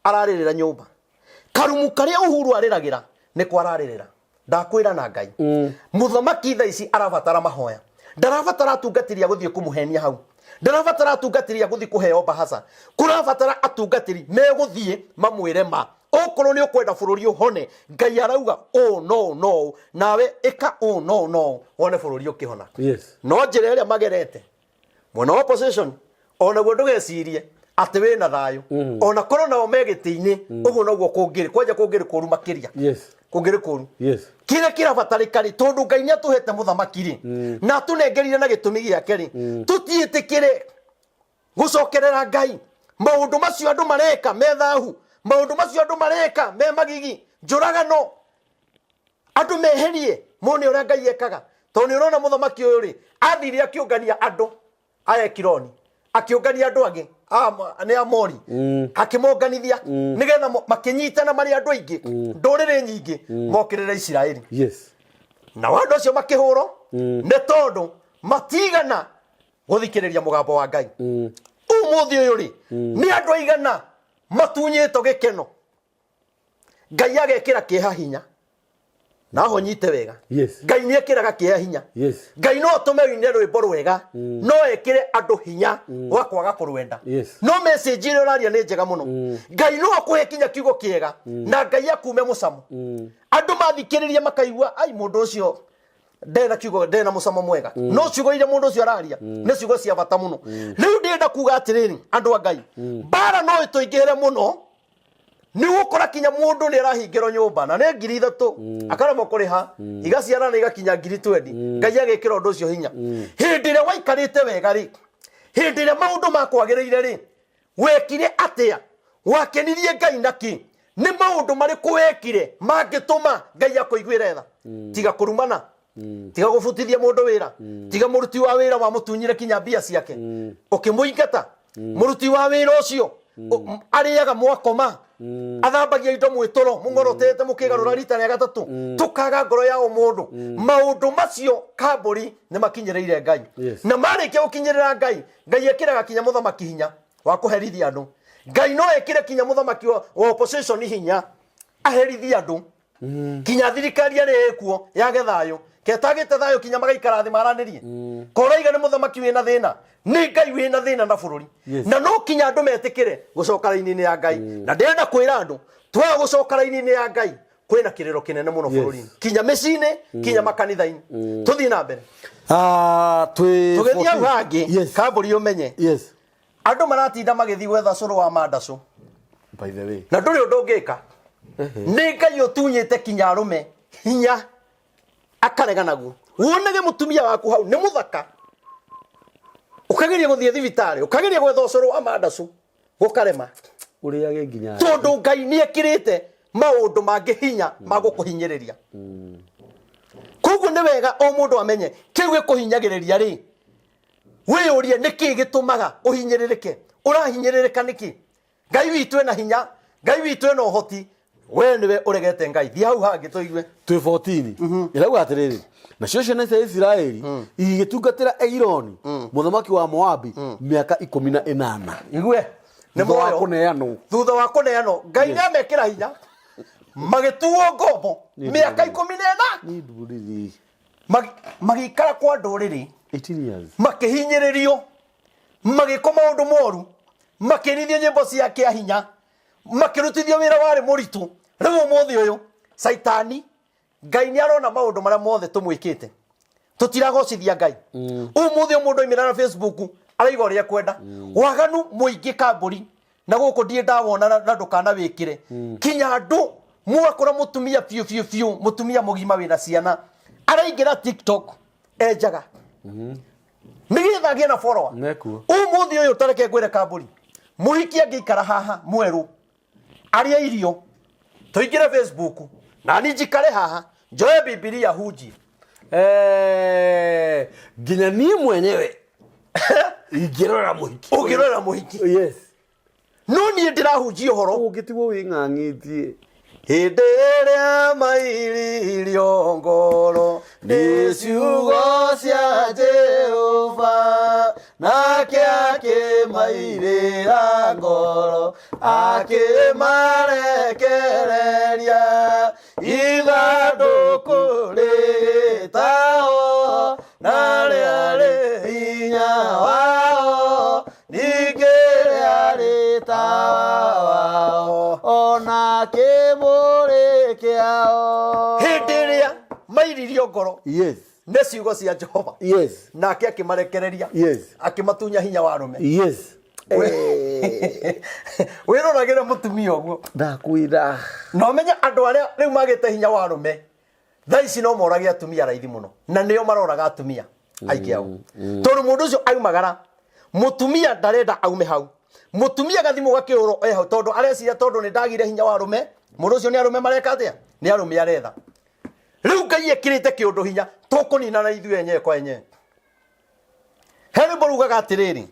ararĩrĩra nyũmba karumu karĩa Uhuru arĩragĩra nĩko ararĩrĩra. Ndakwĩra na Ngai, mũthamaki thaa ici arabatara mahoya. Ndarabatara atungatĩri a gũthiĩ kũmũhenia hau, ndarabatara atungatĩri a gũthiĩ kũheo bahaca. Kũrabatara atungatĩri megũthiĩ mamwĩre ma, okorwo nĩ ũkwenda bũrũri ũhone, Ngai arauga ũũ no ũũ no ũũ, nawe ĩka ũũ no ũũ no ũũ, wone bũrũri ũkĩhona. No njĩra ĩrĩa magerete mwena wa opposition, onaguo ndũgecirie atĩ wĩna thayũ. Ona korwo nao me gĩtĩ-inĩ, ũguo noguo kũngĩrĩ kwanja, kũngĩrĩ kũru makĩria. Kũngĩrĩ kũru. Kĩrĩa kĩrabatarĩka rĩ, tondũ Ngai nĩ atũhete mũthamaki rĩ, na atũnengerire na gĩtũmi gĩake rĩ, tũtiĩtĩkĩre gũcokerera Ngai. Maũndũ macio andũ mareka me thahu, maũndũ macio andũ mareka me magigi, njũragano, andũ meherie mone ũrĩa Ngai ekaga. Tondũ nĩ ũrona mũthamaki ũyũ rĩ, athire akĩũngania andũ a Ekironi, akĩũngania andũ angĩ nĩ Amori, akĩmonganithia nĩgetha makĩnyitana marĩ andũ aingĩ, ndũrĩrĩ nyingĩ, mokĩrĩre Isiraeli. Nao andũ acio makĩhũrwo nĩ tondũ matigana gũthikĩrĩria mũgambo wa Ngai. Ũmũthĩ ũyũ rĩ, nĩ andũ aigana matunyĩtwo gĩkeno, Ngai agekĩra kĩeha hinya? Naho nyite wega. Ngai nĩ ekĩraga kĩeha hinya. Ngai no atũme ũine rwĩmbo rwega, no ekĩre andũ hinya wa kwaga kũrwenda. No message ĩrĩa ũraria nĩ njega mũno. Ngai no akũhe kinya kiugo kĩega na Ngai akume mũcamo. Andũ mathikĩrĩria makaigua ai mũndũ ũcio ndarĩ na kiugo, ndarĩ na mũcamo mwega, no ciugo iria mũndũ ũcio araria nĩ ciugo cia bata mũno. Rĩu ndĩrenda kuga atĩrĩrĩ, andũ a Ngai, mbara no ĩtũingĩhĩre mũno. Nĩ ũgũkora kinya mũndũ nĩ arahingĩrwo nyũmba na nĩ 3000 akaremwo kũrĩha, igaciarana igakinya 20,000, Ngai agĩkĩra ũndũ ũcio hinya. Hĩndĩ ĩrĩa waikarĩte wega rĩ, hĩndĩ ĩrĩa maũndũ makwagĩrĩire rĩ, wekire atĩa? Wakenirie Ngai na kĩ? Nĩ maũndũ marĩkũ wekire mangĩtũma Ngai akũiguĩre tha? Tiga kũrumana, tiga gũbutithia mũndũ wĩra, tiga mũruti wa wĩra wamũtunyire kinya mbia ciake ũkĩmũingata. Mũruti wa wĩra ũcio arĩaga mwakoma, athambagia indo mwĩtũro mũng'orotete, mũkĩgarũra rita rĩa gatatũ. Tũkaga ngoro ya ũmũndũ. Maũndũ macio kambũri nĩ makinyĩrĩire Ngai. Na marĩkia gũkinyĩrĩra Ngai, Ngai ekĩraga kinya mũthamaki hinya wa kũherithia andũ. Ngai no ekĩre kinya mũthamaki wa opposition hinya aherithie andũ, kinya thirikari ĩrĩa ĩkuo yage thayũ, ketagĩte thayũ, kinya magaikara thĩ maranĩrie. Koraiga nĩ mũthamaki wĩna thĩna, nĩ Ngai wĩna thĩna na bũrũri. Na no kinya andũ metĩkĩre gũcoka raini-inĩ ya Ngai. Na ndĩrenda kwĩra andũ, twaga gũcoka raini-inĩ ya Ngai, Kwĩna kĩrĩro kĩnene mũno bũrũri-inĩ, kinya mĩciĩ-inĩ, kinya makanitha-inĩ. Tũthiĩ na mbere. Ah, twĩ Tũgĩthiĩ hau 14. hangĩ. Kambũri ũmenye andũ maratinda magĩthiĩ gwetha cũrũ wa mandacũ. By the way, Na ndũrĩ ũndũ ũngĩka, nĩ Ngai ũtunyĩte kinya arũme hinya akarega naguo. Wonage mũtumia waku hau nĩ mũthaka, ũkageria gũthiĩ thibitarĩ, ũkageria gwetha ũcũrũ wa mandacũ, gũkarema. Ũrĩage nginya Tondũ Ngai nĩ ekĩrĩte maũndũ mangĩ hinya ma gũkũhinyĩrĩria. Koguo nĩ wega o mũndũ amenye kĩu gĩkũhinyagĩrĩria rĩ, wĩyũrie nĩkĩ gĩtũmaga ũhinyĩrĩrĩke, ũrahinyĩrĩrĩka nĩkĩ. Ngai witũ ena hinya, Ngai witũ ena ũhoti, we nĩwe ũregete Ngai. Thiĩ hau hangĩ tũigue. Twĩ 14, ĩrauga atĩrĩrĩ, nacio ciana cia Isiraeli igĩgĩtungatĩra Egiloni mũthamaki wa Moabi mĩaka 18. Igue nĩ Thutha wa moyo kũneanwo. Thutha wa kũneanwo, Ngai nĩ amekĩra hinya, magĩtuo ngombo mĩaka 14. Nĩ ndũrĩrĩ. Magĩikara kwa ndũrĩrĩ. 18 years. Makĩhinyĩrĩrio, magĩkwo maũndũ moru, makĩrithio nyĩmbo cia kĩa hinya, makĩrutithio wĩra warĩ mũritũ. Rĩu ũmũthĩ ũyũ caitani, Ngai nĩ arona maũndũ marĩa mothe tũmwĩkĩte, tũtiragocithia Ngai. Ũmũthĩ ũyũ mũndũ aimĩra na Facebook araiga ũrĩa ekwenda, waganu mũingĩ kambũri na gũkũ ndirĩ ndawona. Na ndũkana wĩkĩre kinya andũ mwakũra. Mũtumia biũ biũ biũ, mũtumia mũgima wĩna ciana araingĩra TikTok enjaga nĩgetha agĩe na follower. Mekuo. Ũmũthĩ ũyũ tareke ngwĩre kambũri, mũhiki angĩikara haha mwerũ arĩa irio, tũingĩre Facebook na ni njikare haha njoe Bibilia hunjie. Nginya niĩ mwenyewe ingĩrora mũhiki. Ũngĩrorera mũhiki. No niĩ ndĩrahunjia ũhoro. Ũngĩtigwo wĩng'ang'ĩtie. Hĩndĩ ĩrĩa mairirio ngoro nĩ ciugo cia Jehova, nake akĩmairĩra ngoro, akĩmarekereria ithandũkũ rĩtao na rĩarĩ hinya wao, ningĩ rĩarĩ tawa wao ona kĩmũrĩ kĩao. Hĩndĩ ĩrĩa mairirio ngoro nĩ ciugo cia Jehova, nake akĩmarekereria, akĩmatunya hinya wa arũme. Wĩroragĩre mũtumia ũguo. Ndakwĩra. Na ũmenye andũ arĩa rĩu magĩte hinya wa arũme thaa ici no morage atumia raithi mũno, na nĩo maroraga atumia aingĩ ao, tondũ mũndũ ũcio aumagara, mũtumia ndarenda aume hau. Mũtumia gathimũ gakĩũrwo e hau, tondũ areciria tondũ nĩ ndagire hinya wa arũme, mũndũ ũcio nĩ arũme mareka atĩa, nĩ arũme aretha. Rĩu Ngai ekĩrĩte kĩũndũ hinya, tũkũninana ithuĩ enyewe kwa enyewe. He rwĩmbo rugaga atĩrĩrĩ,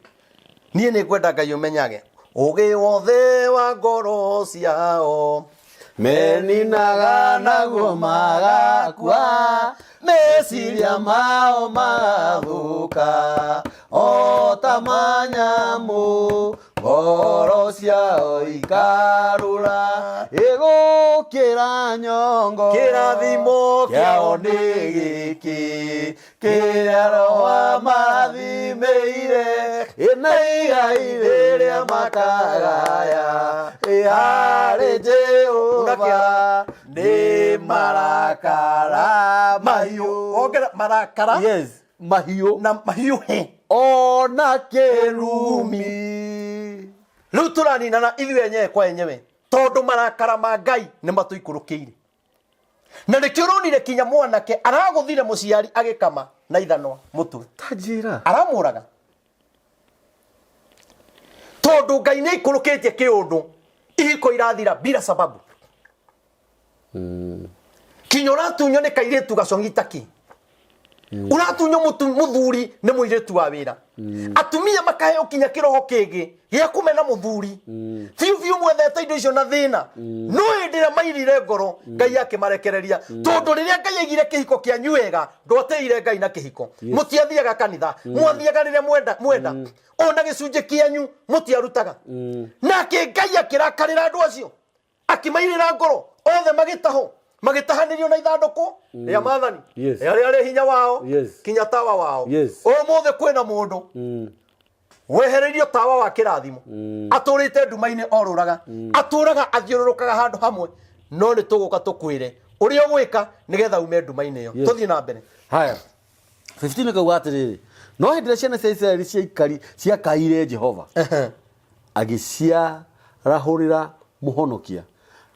niĩ nĩ ngwenda Ngai ũmenyage ũgĩ wothe wa ngoro ciao meninaga naguo magakua, meciria mao magathũka o ta manyamũ, ngoro ciao ikarũra ĩgũkĩra nyongo. Kĩrathimo kĩao nĩ gĩkĩ kĩrĩa Roho amarathimĩire, ĩna igai rĩrĩa makagaya ĩharĩ Jehova nĩ marakara mahiũ. Ongera marakara. Yes, mahiũ. Na mahiũhe. Ona kĩrumi. Rĩu tũraninana ithuĩ enyewe kwa enyewe, tondũ marakara ma Ngai nĩ matũikũrũkĩire, na nĩkĩo ũronire kinya mwanake aragũthire mũciari agĩkama na ithanwa mũtwe. Tanjĩra. Aramũraga tondũ Ngai nĩ aikũrũkĩtie kĩũndũ, ihiko irathira bila sababu, kinya ũratunywo nĩ kairĩtu gacong'i taki, ũratunywo mũthuri nĩ mũirĩtu wa wĩra. Atumia makaheo kinya kĩroho kĩngĩ gĩa kũmena mũthuri biũ biũ. Mwethete indo icio na thĩna, no hĩndĩ ĩrĩa mairire ngoro, Ngai akĩmarekereria, tondũ rĩrĩa Ngai aigire kĩhiko kĩanyu wega, ndwatĩire Ngai na kĩhiko. Mũtiathiaga kanitha, mwathiaga rĩrĩa mwenda mwenda, ona gĩcunjĩ kĩanyu mũtiarutaga. Nake Ngai akĩrakarĩra andũ acio, akĩmairĩra ngoro, othe magĩtahwo, magĩtahanĩrio na ithandũkũ rĩa maathani rĩa rĩarĩ hinya wao, kinya tawa wao. Ũmũthĩ kwĩna mũndũ wehereirio tawa wa kĩrathimo, atũrĩte nduma-inĩ, orũraga, atũraga athiũrũrũkaga handũ hamwe. No nĩ tũgũka tũkwĩre ũrĩa ũgwĩka nĩgetha ume nduma-inĩ ĩyo. Yes. Tũthiĩ na mbere. Haya, 15 kauga atĩrĩrĩ, no hĩndĩ ĩrĩa ciana cia Isiraeli ciaikari ciakaire Jehova, agĩciarahũrĩra mũhonokia,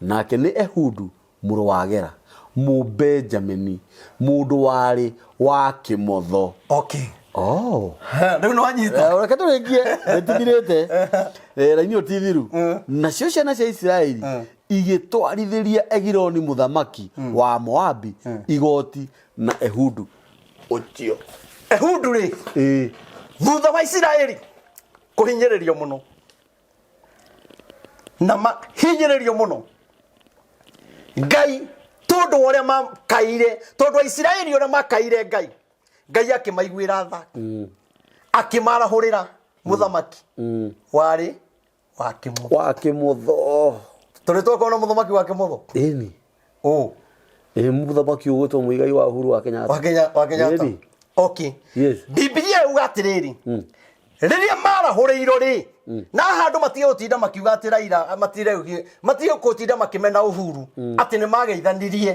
nake nĩ Ehudu mũrũ wa Gera, Mũbenjamini, mũndũ warĩ wa kĩmotho. Okay. Oh. Rĩu nĩ wanyita. Reke tũrĩkie, nĩtithirĩte. Raini ĩyo ti thiru. Nacio ciana cia Isiraeli igĩtwarithĩria Egiloni mũthamaki wa Moabi igoti na Ehudu ũcio. Ehudu rĩ, Ĩĩ. thutha wa Isiraeli kũhinyĩrĩrio mũno na mahinyĩrĩrio mũno Ngai, tondũ wa ũrĩa makaire, tondũ Aisiraeli ũrĩa makaire Ngai, Ngai akĩmaiguĩra tha, akĩmarahũrĩra mũthamaki warĩ wa kĩmotho. Wa kĩmotho. Tũrĩ twakorwo na mũthamaki wa kĩmotho? Ĩni. Ũ? Ĩ mũthamaki ũgwĩtwo Mũigai wa Uhuru wa Kenyatta. Wa Kenya, wa Kenyatta. Ĩni. Okay. Yes. Bibilia yuga atĩrĩrĩ, rĩrĩa marahũrĩirwo rĩ, na handũ matige gũtinda makiuga atĩ Raila matige matige gũtinda makĩmena Uhuru atĩ nĩ mageithanirie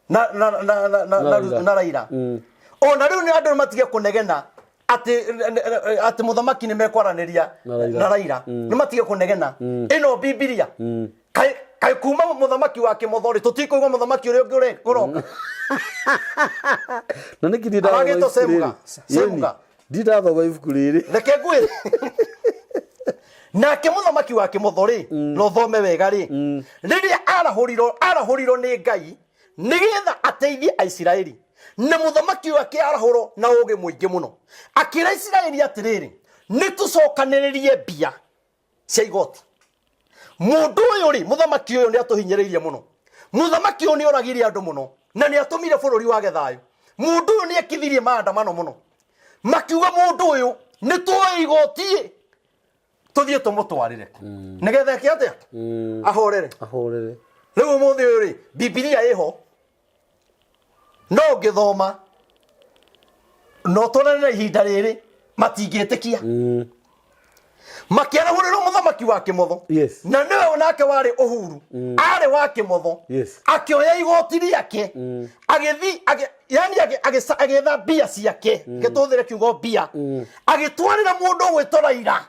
na na na na na, Na na, Raila. na Raila. Ona rĩu nĩ andũ matige kũnegena atĩ atĩ mũthamaki nĩ mekwaranĩria Na Raila. na Raila, nĩ matige kũnegena. Ĩno Bibilia kaĩ kaĩ kuma mũthamaki wa kĩmotho rĩ, tũtikũigua mũthamaki ũrĩa ũngĩ ũroka. Na nĩkĩ ndindathoma Aragĩtwo ibuku Semuga. rĩrĩ? Semuga. Ĩni, ndindathoma ibuku rĩrĩ. Reke ngwĩre, nake mũthamaki wa kĩmotho rĩ, na ũthome wega rĩ, rĩrĩa arahũrirwo, arahũrirwo nĩ Ngai nĩgetha ateithie Aisiraeli, na mũthamaki ũyũ akĩarahũrwo na ũgĩ mũingĩ mũno, akĩra Isiraeli atĩrĩrĩ, nĩ tũcokanĩrĩrie mbia cia igoti. Mũndũ ũyũ rĩ, mũthamaki ũyũ nĩ atũhinyĩrĩirie mũno, mũthamaki ũyũ nĩ oragire andũ mũno na nĩ atũmire bũrũri wage thayũ, mũndũ ũyũ nĩ ekithirie maandamano mũno. Makiuga mũndũ ũyũ nĩ tũĩ igoti, tũthiĩ tũmũtwarĩre nĩgetha eke atĩa? Ahorere. Ahorere. Rĩu ũmũthĩ ũyũ rĩ, Bibilia ĩho, no ũngĩthoma no tũrane na ihinda rĩrĩ, matingĩtĩkia. Makĩarahũrĩrwo mũthamaki wa kĩmotho. Yes. Na nĩwe nake warĩ Uhuru, arĩ wa kĩmotho. Yes. Akĩoya igoti rĩake, agĩthi yani agĩetha mbia ciake, gĩtũthĩre kiugo mbia, agĩtwarĩra mũndũ ũgwĩtwo Raila,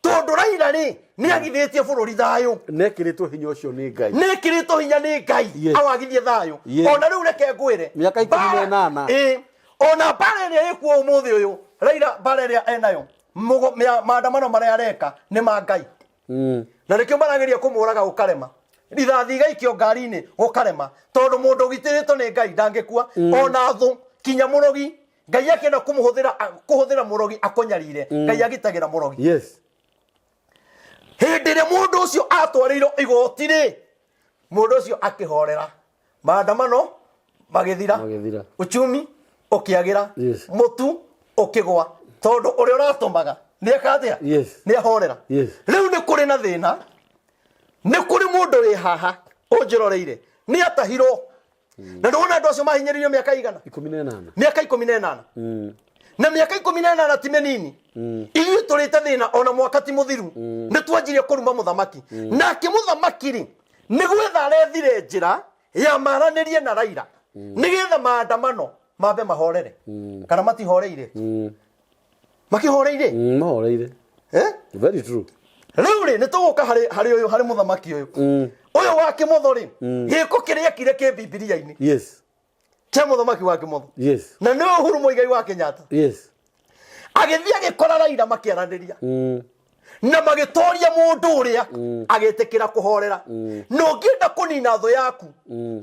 tondũ Raila rĩ nĩ agithĩtie bũrũri thayũ. Nekĩrĩtwo hinya ũcio nĩ Ngai. Nĩ ĩkĩrĩtwo hinya nĩ Ngai. Yes. Awagithie thayũ. Yes. Ona rĩu reke ngwĩre, Mĩaka 18. Ĩĩ, ona mbara ĩrĩa ĩkuo ũmũthĩ ũyũ, Raila mbara ĩrĩa enayo, maandamano marĩa areka nĩ ma Ngai. Na nĩkĩo marageria kũmũraga gũkarema, rithathi igaikio ngari-inĩ gũkarema, tondũ mũndũ ũgitĩrĩtwo nĩ Ngai ndangĩkua. Ona thũ kinya mũrogi, Ngai akĩenda kũmũhũthĩra, kũhũthĩra mũrogi akũnyarire, Ngai agitagĩra mũrogi. Yes. Hĩndĩ ĩrĩa mũndũ ũcio atwarĩirwo igoti rĩ, mũndũ ũcio akĩhorera, maandamano magĩthira, Magĩthira. Uchumi ũkĩagĩra, Yes. mũtu ũkĩgwa, tondũ ũrĩa ũratũmaga nĩ eka atĩa? Yes. Nĩ ahorera. Yes. Rĩu nĩ kũrĩ na thĩna, nĩ kũrĩ mũndũ wĩ haha ũnjĩroreire nĩ atahirwo, na ndĩwona andũ acio mahinyĩrĩirio mĩaka igana? 18. Mĩaka 18. Na mĩaka 18 ti mĩnini. Ithuĩ tũrĩte thĩna ona mwaka ti mũthiru, nĩ twanjirie kũruma mũthamaki. Nake mũthamaki rĩ, nĩ gwetha arethire njĩra ya maranĩrie na Raila nĩgetha maandamano mambe mahorere, kana matihoreire? Makĩhoreire. Mahoreire. Eh? Very true. Rĩu rĩ, nĩ tũgũka harĩ harĩ ũyũ, harĩ mũthamaki ũyũ ũyũ wa kĩmotho rĩ, gĩko kĩrĩa ekire kĩ Bibilia-inĩ Yes. kĩa mũthamaki wa kĩmotho. Yes. Na nĩwe Uhuru Muigai wa Kenyatta. Yes. Agĩthiĩ agĩkora Raila makĩaranĩria na magĩtoria mũndũ ũrĩa, agĩtĩkĩra kũhorera. Na ũngĩenda kũnina thũ yaku,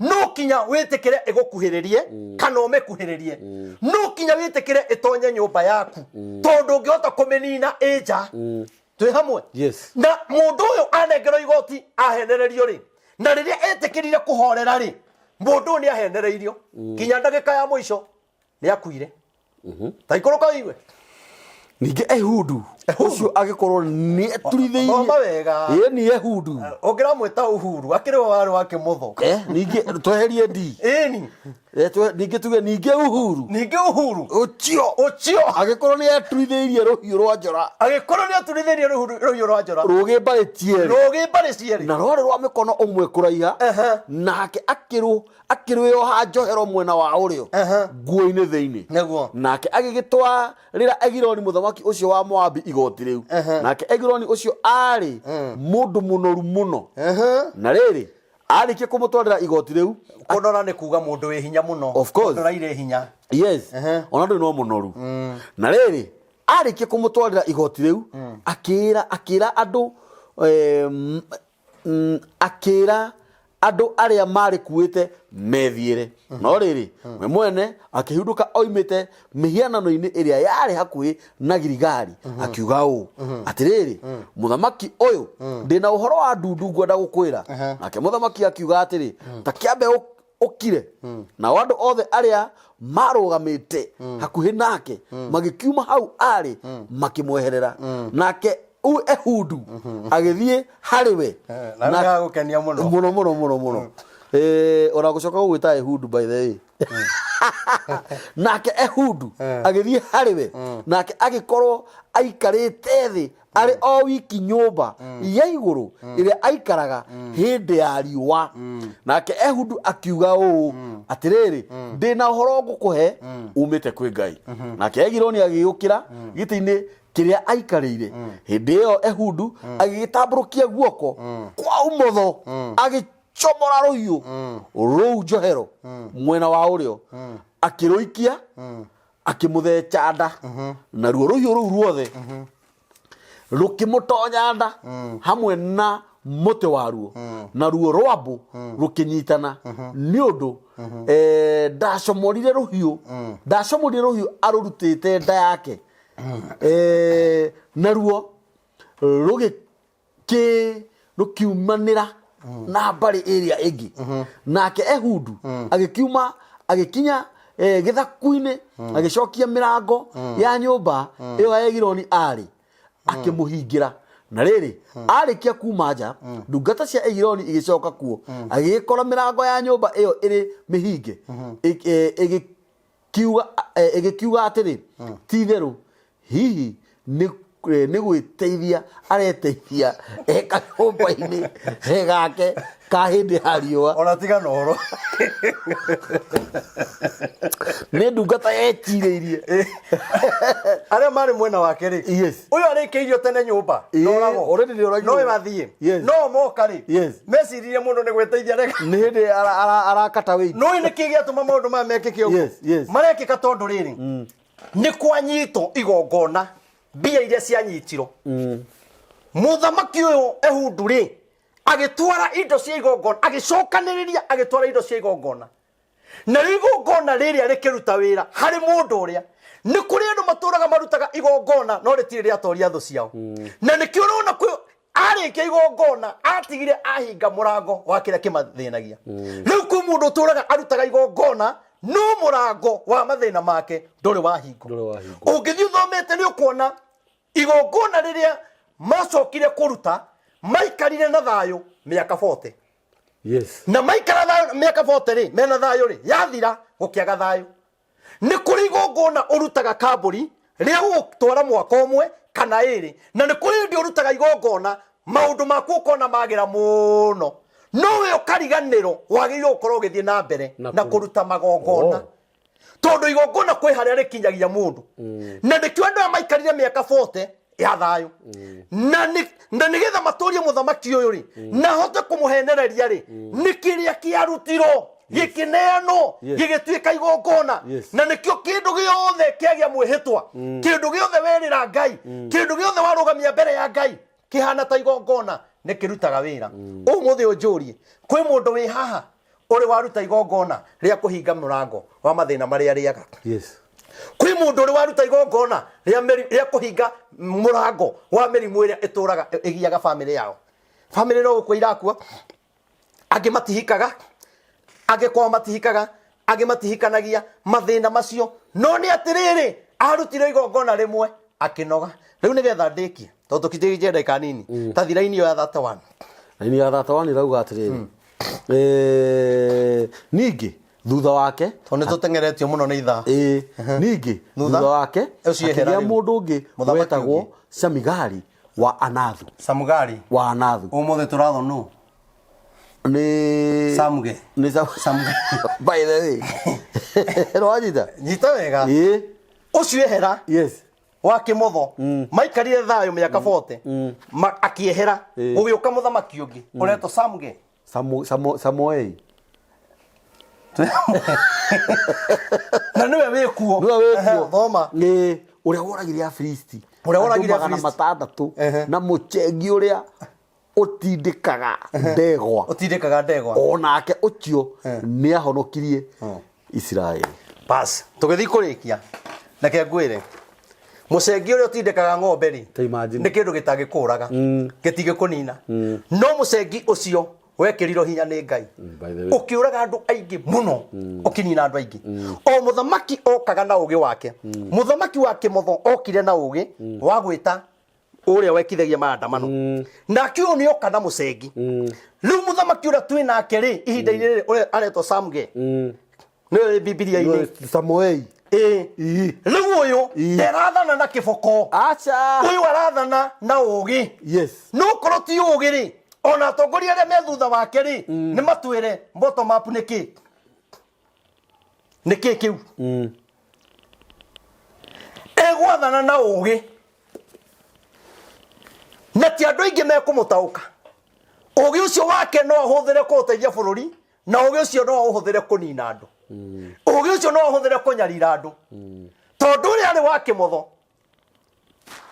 no kinya wĩtĩkĩre ĩgũkuhĩrĩrie kana ũmĩkuhĩrĩrie, no kinya wĩtĩkĩre ĩtonye nyũmba yaku, tondũ ũngĩhota kũmĩnina ĩ nja. Twĩ hamwe? Yes. Na mũndũ ũyũ anengerwo igoti ahenererio rĩ, na rĩrĩa etĩkĩrire kũhorera rĩ, mũndũ ũyũ nĩ ahenereirio kinya ndagĩka ya mũico nĩ akuire. Ta ikũrũka ũigue. Ningĩ Ehudu ũcio agĩkorwo nĩ eturithĩirie. Thoma wega. Ĩĩ ni Ehudu. Ũngĩramwĩta Uhuru akĩrĩ we warĩ wa kĩmũtho. Ningĩ tweherie D. Ĩni. Ningĩ tuge ningĩ Uhuru. Ningĩ Uhuru. Ũcio. Ũcio. Agĩkorwo nĩ eturithĩirie rũhiũ rwa njora. Agĩkorwo nĩ eturithĩirie rũhiũ rwa njora. Rũgĩ mbarĩ cierĩ. Rũgĩ mbarĩ cierĩ. Na rwarĩ rwa mĩkono ũmwe kũraiha. Nake akĩrũ akĩrwĩoha njohero mwena wa ũrĩo nguo-inĩ thĩinĩ. Nĩguo. Nake agĩgĩtwarĩra Egiloni mũthamaki ũcio wa Moabi igoti rĩu. Nake Egiloni ũcio aarĩ mũndũ mũnoru mũno. Na rĩrĩ, arĩkia kũmũtwarĩra igoti rĩu, Kũnora nĩ kuga mũndũ wĩ hinya mũno. Of course. Mũndũ ũraire hinya. Yes. Ona ndũrĩ no mũnoru. Na rĩrĩ, arĩkia kũmũtwarĩra igoti rĩu, akĩra akĩra andũ akĩra andũ arĩa marĩkuĩte methiĩre. No rĩrĩ, we mwene akĩhindũka oimĩte mĩhianano-inĩ ĩrĩa yarĩ hakuhĩ na Giligali, akiuga ũũ, Atĩrĩrĩ, mũthamaki ũyũ, ndĩ na ũhoro wa ndundu ngwenda gũkwĩra. Nake mũthamaki akiuga atĩrĩ, Ta kĩambe ũkire. Nao andũ othe arĩa marũgamĩte hakuhĩ nake magĩkiuma hau arĩ makĩmweherera. Nake Ehudu agĩthiĩ harĩ we. Na nĩ gagũkenia mũno. Mũno mũno mũno mũno. Ona gũcoka gũgwĩta Ehudu, by the way. Nake Ehudu agĩthiĩ harĩ we, nake agĩkorwo aikarĩte thĩ arĩ o wiki nyũmba ya igũrũ ĩrĩa aikaraga hĩndĩ ya riũa. Nake Ehudu akiuga ũũ, Atĩrĩrĩ, ndĩ na ũhoro ngũkũhe umĩte kwĩ Ngai. Nake Egiloni agĩũkĩra gĩtĩ-inĩ kĩrĩa aikarĩire. Hĩndĩ ĩyo Ehudu agĩgĩtambũrũkia guoko kwa ũmotho, agĩcomora rũhiũ rũu njohero mwena wa ũrĩo, akĩrũikia, akĩmũtheca nda, naruo rũhiũ rũu ruothe rũkĩmũtonya nda hamwe na mũtĩ waruo, naruo rwambũ rũkĩnyitana, nĩ ũndũ ndacomorire rũhiũ arũrutĩte nda yake, naruo rũkiumanĩra na mbarĩ ĩrĩa ĩngĩ. Nake Ehudu agĩkiuma, agĩkinya gĩthaku-inĩ, agĩcokia mĩrango ya nyũmba ĩyo ya Egiloni arĩ, akĩmũhingĩra. Na rĩrĩ, arĩkia kuma nja, ndungata cia Egiloni igĩcoka kuo, agĩgĩkora mĩrango ya nyũmba ĩyo ĩrĩ mĩhinge. Ĩgĩkiuga atĩrĩ, Ti itherũ hihi nĩ gwĩteithia areteithia e kanyũmba-inĩ gake ka hĩndĩ ya riũa. Ona tiga na ũhoro. Nĩ ndungata yetirĩirie. Arĩa marĩ mwena wake rĩ, ũyũ arĩkĩirio tene nyũmba. Ndoragwo. Already nĩoragirwo. No wathiĩ. No moka rĩ, meciririe mũndũ nĩ gwĩteithia rega. Nĩ hĩndĩ arakata wĩiti. No nĩ kĩ gĩatũma maũndũ maya mekĩke ũguo? Yes. Marekĩka tondũ rĩrĩ, nĩ kwanyitwo igongona, mbia iria cianyitirwo mũthamaki ũyũ Ehudu rĩ, agĩtwara indo cia igongona, agĩcokanĩrĩria, agĩtwara indo cia igongona, na rĩu igongona rĩrĩa rĩkĩruta wĩra harĩ mũndũ ũrĩa. Nĩ kũrĩ andũ matũraga marutaga igongona no rĩtirĩ rĩatoria thũ ciao, na nĩkĩo ũrona kwĩ arĩkia igongona atigire ahinga mũrango wa kĩrĩa kĩmathĩnagia. Rĩu kwĩ mũndũ ũtũraga arutaga igongona no mũrango wa mathĩna make ndũrĩ wahingwo. Ndũrĩ wahingwo. Ũngĩthiĩ ũthomete nĩ ũkuona igongona rĩrĩa macokire kũruta maikarire na thayũ mĩaka 40. Na maikara thayũ mĩaka 40 rĩ, mena thayũ rĩ, yathira gũkĩaga thayũ. Nĩ kũrĩ igongona ũrutaga kambũri rĩa gũgũtwara mwaka ũmwe kana ĩrĩ, na nĩ kũrĩ hĩndĩ ũrutaga igongona maũndũ maku ũkona magĩra mũno, no we ũkariganĩrwo wagĩrĩirwo gũkorwo ũgĩthiĩ na mbere na na kũruta magongona. Tondũ igongona kwĩ harĩa rĩkinyagia mũndũ, na nĩkĩo andũ aya maikarire mĩaka 40 ya thayũ, na nĩgetha matũrie mũthamaki ũyũ rĩ, na ahote kũmũhenereria rĩ, nĩ kĩrĩa kĩarutirwo gĩkĩneanwo gĩgĩtuĩka igongona. Na nĩkĩo kĩndũ gĩothe kĩagĩa mwĩhĩtwa, kĩndũ gĩothe werĩra Ngai, kĩndũ gĩothe warũgamia mbere ya Ngai kĩhana ta igongona, nĩ kĩrutaga wĩra. Ũmũthĩ ũnjũrie, kwĩ mũndũ wĩ haha ũrĩ waruta igongona rĩa kũhinga mũrango wa mathĩna marĩa arĩaga? Kwĩ mũndũ ũrĩ waruta igongona rĩa kũhinga mũrango wa mĩrimũ ĩrĩa ĩtũraga ĩgiaga bamĩrĩ yao? Bamĩrĩ no gũkua irakua, angĩ matihikaga, angĩ kwao matihikaga, angĩ matihikanagia, mathĩna macio. No nĩ atĩrĩrĩ, arutire igongona rĩmwe. Akĩnoga. Rĩu nĩgetha ndĩkie, tondũ tũkindĩrĩrie ndagĩka nini, ta thiraini ĩyo ya 31. Raini ya 31 ĩrauga atĩrĩrĩ, ningĩ thutha wake, Tondũ nĩ tũteng'eretio mũno nĩ ithaa. Ĩĩ, ningĩ Thutha? thutha wake Ũcio ehera akĩgĩa rĩu. mũndũ ũngĩ Mũthamaki wetagwo ũngĩ. Shamigari wa Anathu. Samugari. Wa Anathu. Ũmũthĩ tũrathwo nũ? Nĩ Samuge. Nĩ Samuge. By the way. Rwanyita? Nyita wega. Ĩĩ. Ũcio ehera. Yes. Wa kĩmotho. Maikarire thayũ mĩaka 40. Akĩehera. Gũgĩũka mũthamaki ũngĩ ũretwo Samuge. Samoei. Na nĩwe wĩkuo. Nĩwe wĩkuo. Thoma. Nĩ ũrĩa woragire Afilisti. Ũrĩa woragire Andũ magana Afilisti. matandatũ na mũcengi ũrĩa ũtindĩkaga ndegwa. Ũtindĩkaga ndegwa. Onake ũcio nĩ ahonokirie Isiraeli. Bas, tũgĩthiĩ kũrĩkia. Reke ngwĩre. Mũcengi ũrĩa ũtindĩkaga ng'ombe rĩ, Ta imagine. nĩ kĩndũ gĩtangĩkũraga, gĩtingĩkũnina. No mũcengi ũcio wekĩrirwo hinya nĩ Ngai. By the way. Ũkĩũraga andũ aingĩ mũno, ũkĩnina andũ aingĩ. O mũthamaki okaga na ũgĩ wake. Mũthamaki wa kĩmotho okire na ũgĩ wa gwĩta ũrĩa wekithagia maandamano. Nake ũyũ nĩ oka na mũcengi. Rĩu mũthamaki ũrĩa twĩ nake rĩ, ihinda-inĩ rĩrĩ ũrĩa aretwo Samge. Nĩwe wĩ Bibilia-inĩ. Samoei. Ĩĩ. Ii. Rĩu ũyũ Ii. ndarathana na kĩboko. Acha. Ũyũ arathana na ũgĩ. Yes. No korwo ti ũgĩ rĩ, ona atongoria arĩa me thutha wake rĩ, nĩ matwĩre bottom up nĩ kĩ? Nĩ kĩ kĩu? Egwathana na ũgĩ. Na ti andũ aingĩ mekũmũtaũka. Ũgĩ ũcio wake no ahũthĩre kũũteithia bũrũri, na ũgĩ ũcio no aũhũthĩre kũnina andũ. Ũgĩ ũcio no ahũthĩre kũnyarira andũ. Tondũ ũrĩa arĩ wa kĩmotho,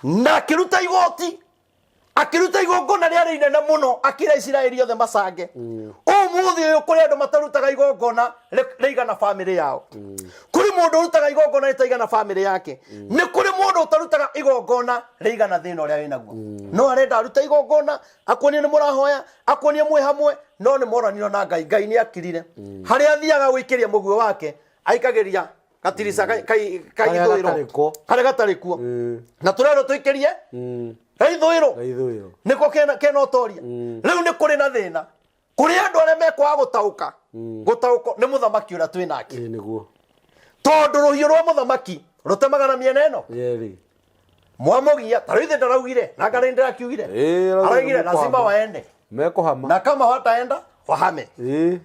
na akĩruta igoti, akĩruta igongona rĩarĩ inene mũno, akĩra Isiraeli othe macange. Ũmũthĩ ũyũ kũrĩ andũ matarutaga igongona rĩigana bamĩrĩ yao. Kũrĩ mũndũ ũrutaga igongona rĩtaigana bamĩrĩ yake. Nĩ kũrĩ mũndũ ũtarutaga igongona rĩigana thĩna ũrĩa wĩnaguo. No arenda arute igongona, akuonie nĩ mũrahoya, akuonie mwĩ hamwe, no nĩ moraniro na Ngai. Ngai nĩ akirire. Harĩa athiaga gũikĩria mũguĩ wake, aikagĩria gatirica ka Karĩa ithũĩro. gatarĩ kuo. Karĩa gatarĩ kuo. Na tũrerwo tũikĩrie ga ithũĩro. Ga ithũĩro. Nĩko kena ũtoria. Rĩu nĩ kũrĩ na thĩna. Kũrĩ andũ arĩa mekwaga gũtaũka. Gũtaũkwo nĩ mũthamaki ũrĩa twĩ nake. Ĩĩ nĩguo. Tondũ rũhiũ rwa mũthamaki rũtemaga na mĩena ĩno. Yerĩ. Mwamugia, ta rĩu ithe ndaraugire, na ngarĩ ndĩrakiugire. Ĩĩ, araugire Araugire, nĩ lazima kũhama. waende. Mekũhama. Na kama hawataenda, wahame. Ĩĩ.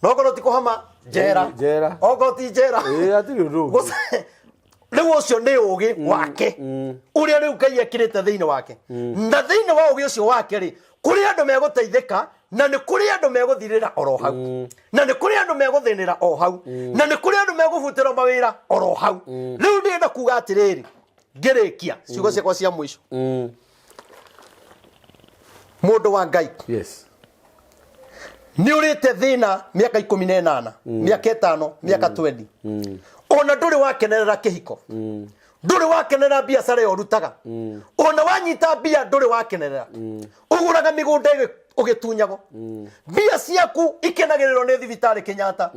No korwo ti kũhama, njera. Ĩĩ, njera. Okorwo ti njera. Ĩĩ, hatirĩ ũndũ ũngĩ. Rĩu ũcio nĩ ũgĩ wake. Ũrĩa rĩu Ngai ekĩrĩte thĩinĩ wake. Na thĩinĩ wa ũgĩ ũcio wake rĩ, kũrĩ andũ megũteithĩka, na nĩ kũrĩ andũ megũthirĩra oro hau. Na nĩ kũrĩ andũ megũthĩnĩra o hau. Na nĩ kũrĩ andũ megũbutĩrwo mawĩra oro hau. Rĩu ndĩrenda kuga atĩrĩrĩ, ngĩrĩkia ciugo ciakwa cia mũico. Mũndũ wa Ngai. Yes. Nĩ ũrĩte thĩna mĩaka ikũmi na ĩnana, mĩaka ĩtano, mĩaka 20. Ona ndũrĩ wakenerera kĩhiko. Ndũrĩ wakenerera biacara ĩyo ũrutaga. Ona wanyita mbia ndũrĩ wakenerera. Ũgũraga mĩgũnda ũgĩtunyagwo. Mbia ciaku ikenagĩrĩrwo nĩ thibitarĩ Kenyatta.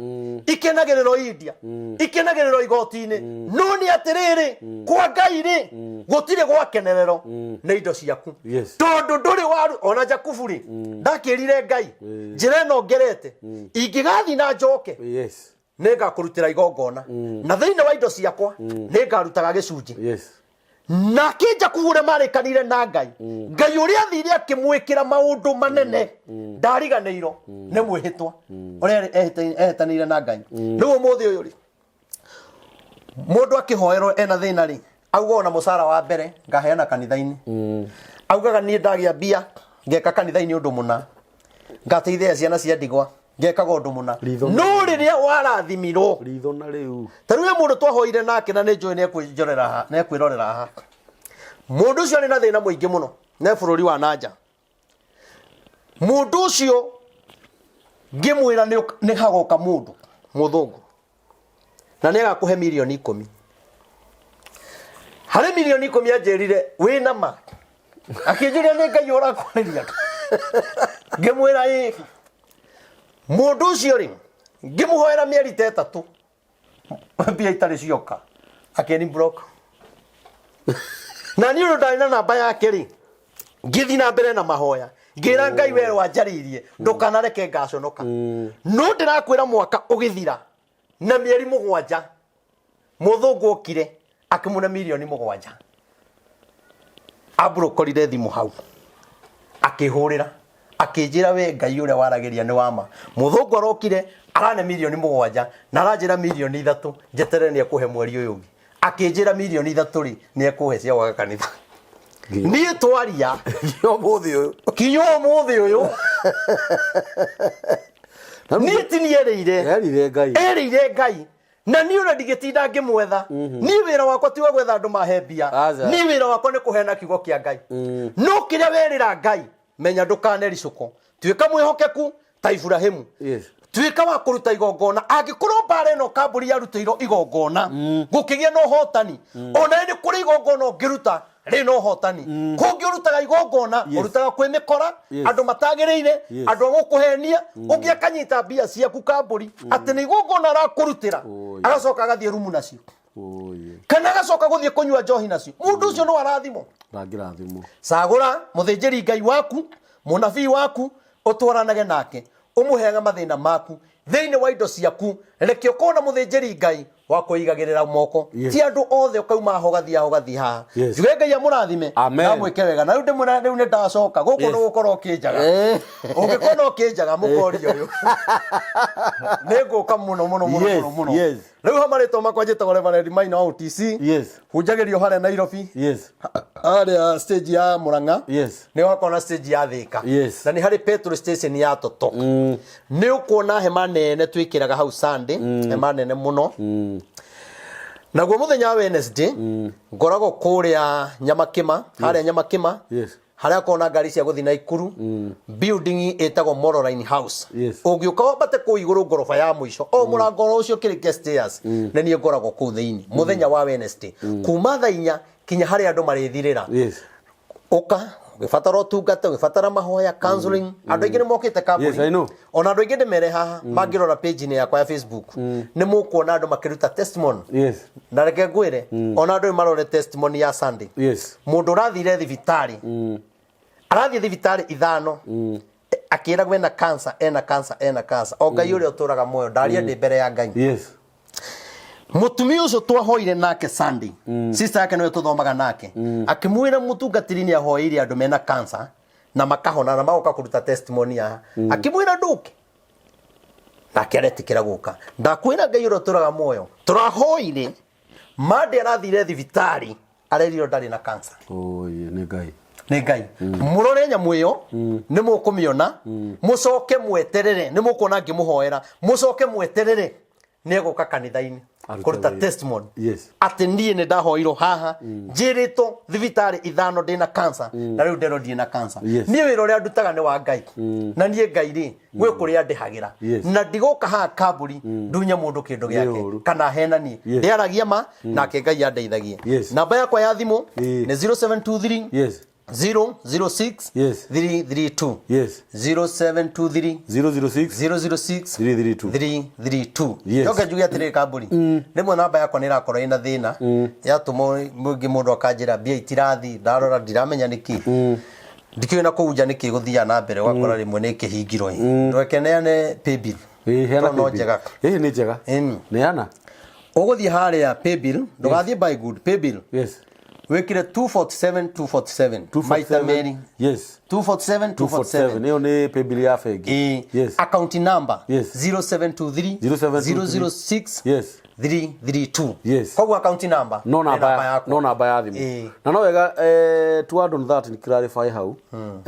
Ikenagĩrĩrwo India. Ikenagĩrĩrwo igoti-inĩ. No nĩ atĩrĩrĩ, kwa Ngai rĩ, gũtirĩ gwakenererwo nĩ indo ciaku. Yes. Tondũ ndũrĩ waru, ona Jakubu rĩ, ndakĩrire Ngai, njĩra ĩno ngerete, ingĩgathiĩ na njoke, Yes. nĩngakũrutĩra igongona. Na thĩinĩ wa indo ciakwa, nĩngarutaga gĩcunjĩ. Yes. Nake Jakubu ũrĩa marĩkanire na Ngai, Ngai ũrĩa athire akĩmwĩkĩra maũndũ manene, ndariganĩirwo nĩ mwĩhĩtwa ũrĩa ehĩtanĩire na Ngai. Rĩu ũmũthĩ ũyũ rĩ, mũndũ akĩhoerwo ena thĩna rĩ, auga ona mũcara wa mbere ngaheana kanitha-inĩ. Augaga niĩ ndagĩa mbia ngeka kanitha-inĩ ũndũ mũna, ngateithia ciana cia ndigwa, ngekaga ũndũ mũna. Ritho. No rĩrĩa warathimirwo, Ritho na rĩu. ta rĩu he mũndũ twahoire nake na nĩ njũĩ nĩekwĩnjorera haha, nĩekwĩrorera haha. Mũndũ ũcio arĩ na thĩna mũingĩ mũno, ne bũrũri wa nanja. Mũndũ ũcio ngĩmwĩra nĩ hagoka mũndũ mũthũngũ na nĩ agakũhe mirioni 10. Harĩ mirioni 10 anjĩrire wĩna ma, akĩnjũria nĩ Ngai ũrakwarĩria. Ngĩmwĩra ĩĩ. Mũndũ ũcio rĩ, ngĩmũhoera mĩeri ta 3 mbia itarĩ cioka, akĩni block. Na niĩ ũndũ ndarĩ na namba yake rĩ, ngĩthiĩ na mbere na mahoya, ngĩra Ngai, we wanjarĩirie, ndũkanareke ngaconoka. No ndĩrakwĩra, mwaka ũgĩthira na mĩeri 7, mũthũngũ okire akĩmũne mirioni 7. Amburokorire thimũ hau, akĩhũrĩra, akĩnjĩra, "We Ngai ũrĩa waragĩria nĩ wama. Mũthũngũ arokire arane mirioni 7 na aranjĩra mirioni 3 njeterere nĩ ekũhe mweri ũyũ ũngĩ." Akĩnjĩra mirioni 3 rĩ, nĩ ekũhe cia gwaka kanitha. Niĩ twaria Ũmũthĩ ũyũ. Kinya ũmũthĩ ũyũ niĩ ti nierĩire. Erire Ngai. Erĩire Ngai, na niĩ ona ndigĩtinda ngĩmwetha. Niĩ wĩra wakwa ti wa gwetha andũ mahe mbia. Aca. Niĩ wĩra wakwa nĩ kũheana kiugo kĩa Ngai. No kĩrĩa werĩra Ngai, menya ndũkanericũkwo. Tuĩka mwĩhokeku ta Iburahimu. Tuĩka wa kũruta igongona. Angĩkorwo mbara ĩno kambũri yarutĩirwo igongona gũkĩgĩa na ũhotani, ona nĩ kũrĩ igongona ũngĩruta rĩ na ũhotani. Kũngĩ ũrutaga igongona, ũrutaga kwĩ mĩkora, andũ matagĩrĩire, andũ a gũkũhenia. Ũngĩ akanyita mbia ciaku kambũri atĩ nĩ igongona arakũrutĩra, Oh, yeah. agacoka agathiĩ rumu nacio, Oye. kana agacoka gũthiĩ kũnyua njohi nacio. Mũndũ ũcio no arathimwo? Ndangĩrathimwo. Cagũra mũthĩnjĩri Ngai waku, mũnabii waku, ũtwaranage nake, ũmũheaga mathĩna maku thĩinĩ wa indo ciaku. Reke ũkorwo na mũthĩnjĩri Ngai wa kwĩigagĩrĩra moko. Ti andũ othe ũkauma haha ũgathiĩ haha, ũgathiĩ haha. Njuge Ngai amũrathime Amen. na mwĩke wega. Na rĩu ndĩmwĩra, rĩu nĩ ndacoka gũkũ. Nĩ gũkorwo ũkĩnjaga. Ũngĩkorwo no ũkĩnjaga mũkoria ũyũ, nĩ ngũka mũno mũno mũno mũno mũno. Rĩu ha marĩtwa makwa, njĩtagwo Reverend Maina wa OTC. Hunjagĩrio harĩa Nairobi, harĩa stage ya Murang'a. Nĩ wakona stage ya Thika. Na nĩ harĩ petrol station ya Toto. Nĩ ũkuona hema nene twĩkĩraga hau Sunday, hema nene mũno. Naguo mũthenya wa Wednesday ngoragwo kũrĩa Nyamakĩma, harĩa Nyamakĩma, harĩa kona ngari cia gũthiĩ Naikuru, building ĩtagwo Moroline House. Ũngĩũka wambate kũu igũrũ, ngoroba ya mũico, o mũrango oro ũcio ũkĩrĩkia stairs, nĩ niĩ ngoragwo kũu thĩinĩ mũthenya wa Wednesday kuma thaa 4 kinya harĩa andũ marĩthirĩra. Ũka ũgĩbatara ũtungata, ũgĩbatara mahoya, counseling. Andũ aingĩ nĩ mokĩte kambuni. Yes, I know. Ona andũ aingĩ ndĩmere haha, mangĩrora page-inĩ yakwa ya Facebook, nĩ mũkuona andũ makĩruta testimony. Na reke ngwĩre, ona andũ nĩ marore testimony ya Sunday. Mũndũ ũrathire thibitarĩ, arathiĩ thibitarĩ ithano, akĩragwo ena cancer, ena cancer, ena cancer. O Ngai ũrĩa ũtũraga muoyo, ndaria ndĩ mbere ya Ngai. Mũtumia ũcio twahoire nake Sunday, sister yake nĩwe tũthomaga nake, akĩmwĩra mũtungatĩri nĩ ahoeire andũ mena cancer na makahona na magoka kũruta testimony haha. Akĩmwĩra ndũke, nake aretĩkĩra gũka. Ndakwĩra, Ngai ũrĩa ũtũraga muoyo, tũrahoire mande, arathire thibitarĩ, arerirwo ndarĩ na cancer. Oye, nĩ Ngai. Nĩ Ngai. Mũrore nyamũ ĩyo, nĩ mũkũmĩona. Mũcoke mweterere, nĩ mũkuona ngĩmũhoera. Mũcoke mweterere nĩ egũka kanitha-inĩ Arute kũruta wĩra. testimony atĩ niĩ nĩ ndahoirwo haha, njĩrĩtwo thibitarĩ ithano ndĩna cancer, na rĩu nderwo ndirĩ na cancer. Niĩ wĩra ũrĩa ndutaga nĩ wa Ngai, na niĩ Ngai rĩ, gwĩ kũrĩa ndĩhagĩra. Na ndigũka haha kamburi ndunye mũndũ kĩndũ gĩake ũru. kana henanie. Ndĩaragia ma, nake Ngai andeithagie. Namba yakwa ya thimũ nĩ 0723 006 332. 0723 006 006 332. 332. Njoke njuge atĩrĩrĩ, kamburi, rĩmwe namba yakwa nĩ ĩrakorwo ĩna thĩna, yatũmwo mũingĩ, mũndũ akanjĩra mbia itirathi. Ndarora ndiramenya nĩkĩ, ndikĩũĩ na kũu nja nĩkĩ gũthiaga na mbere, ũgakora rĩmwe nĩ ĩkĩhingirwo. Ndweke neane paybill. Ĩĩ, heana Tondũ no paybill. njega. Ĩĩ, nĩ njega. Neana. Ũgũthiĩ harĩa paybill, ndũgathiĩ buy good, paybill. Wĩkĩre 247 247 maita merĩ. 247 247. 247. Ĩyo nĩ paybill ya bengi. Ĩĩ. Account number 0723 0723 006 332. Koguo account number no nĩ namba yakwa. No namba ya thimũ. Na no wega, to add on that, ni clarify hau,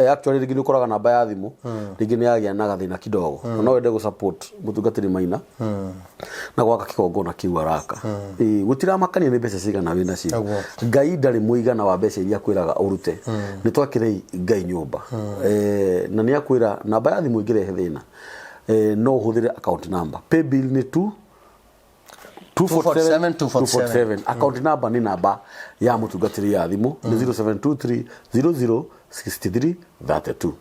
actually rĩngĩ nĩ ũkoraga namba ya thimũ rĩngĩ nĩ yagĩa na gathĩna kidogo, na no wende gũ support mũtungatĩri Maina na gwaka kĩgongona kĩu araka. Ĩĩ, gũtiramakania nĩ mbeca cigana wĩ nacio. Ngai ndarĩ mũigana wa mbeca iria akwĩraga ũrute. Nĩ twakĩrei Ngai nyũmba. Na nĩ akwĩra namba ya thimũ ĩngĩrehe thĩna, no ũhũthĩre account number. Paybill nĩ 2 247 247. Account number nĩ namba ya mũtungatĩri ya thimũ, nĩ 0723 00 63 32.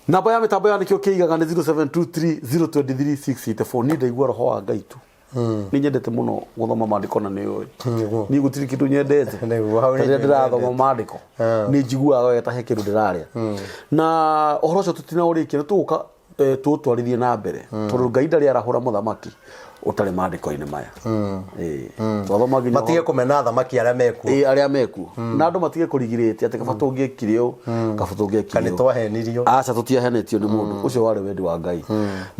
Namba ya mĩtambo ya nĩkĩo kĩigaga nĩ 0723 023 684. Niĩ ndaigua roho wa Ngai tu. Nĩ nyendete mũno gũthoma maandĩko na nĩ ũĩ Nĩguo. Niĩ gũtirĩ kĩndũ nyendete. Nĩguo, hau nĩ Rĩrĩa ndĩrathoma nyendete. maandĩko nĩ njiguaga wega ta he kĩndũ ndĩrarĩa. Na ũhoro ũcio tũtinaũrĩkia, nĩ tũgũka tũũtwarithie na mbere, tondũ Ngai ndarĩ arahũra mũthamaki ũtarĩ maandĩko-inĩ maya. Ĩĩ. Twathoma nginya Matige kũmena athamaki arĩa mekuo. Ĩĩ, arĩa mekuo, na andũ matige kũrigirĩte atĩ kaba tũngĩekire ũũ, kaba tũngĩekire Kana ũũ. Nĩtwahenirio. Aca, tũtiahenetio nĩ mũndũ. Ũcio warĩ wendi wa Ngai.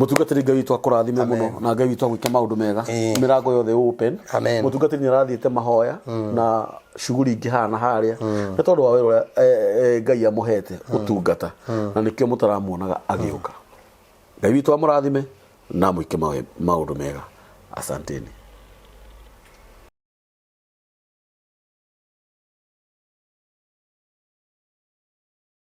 Mũtungatĩri, Ngai witũ akũrathime mũno na Ngai witũ agwĩke maũndũ mega. Mĩrango yothe open. Amen. Mũtungatĩri nĩ arathiĩte mahoya na cuguri ingĩ haha na harĩa nĩ tondũ wa wĩra ũrĩa Ngai amũhete ũtungata, na nĩkĩo mũtaramuonaga agĩũka. Ngai witũ amũrathime na amwĩke maũndũ mega. Asanteni.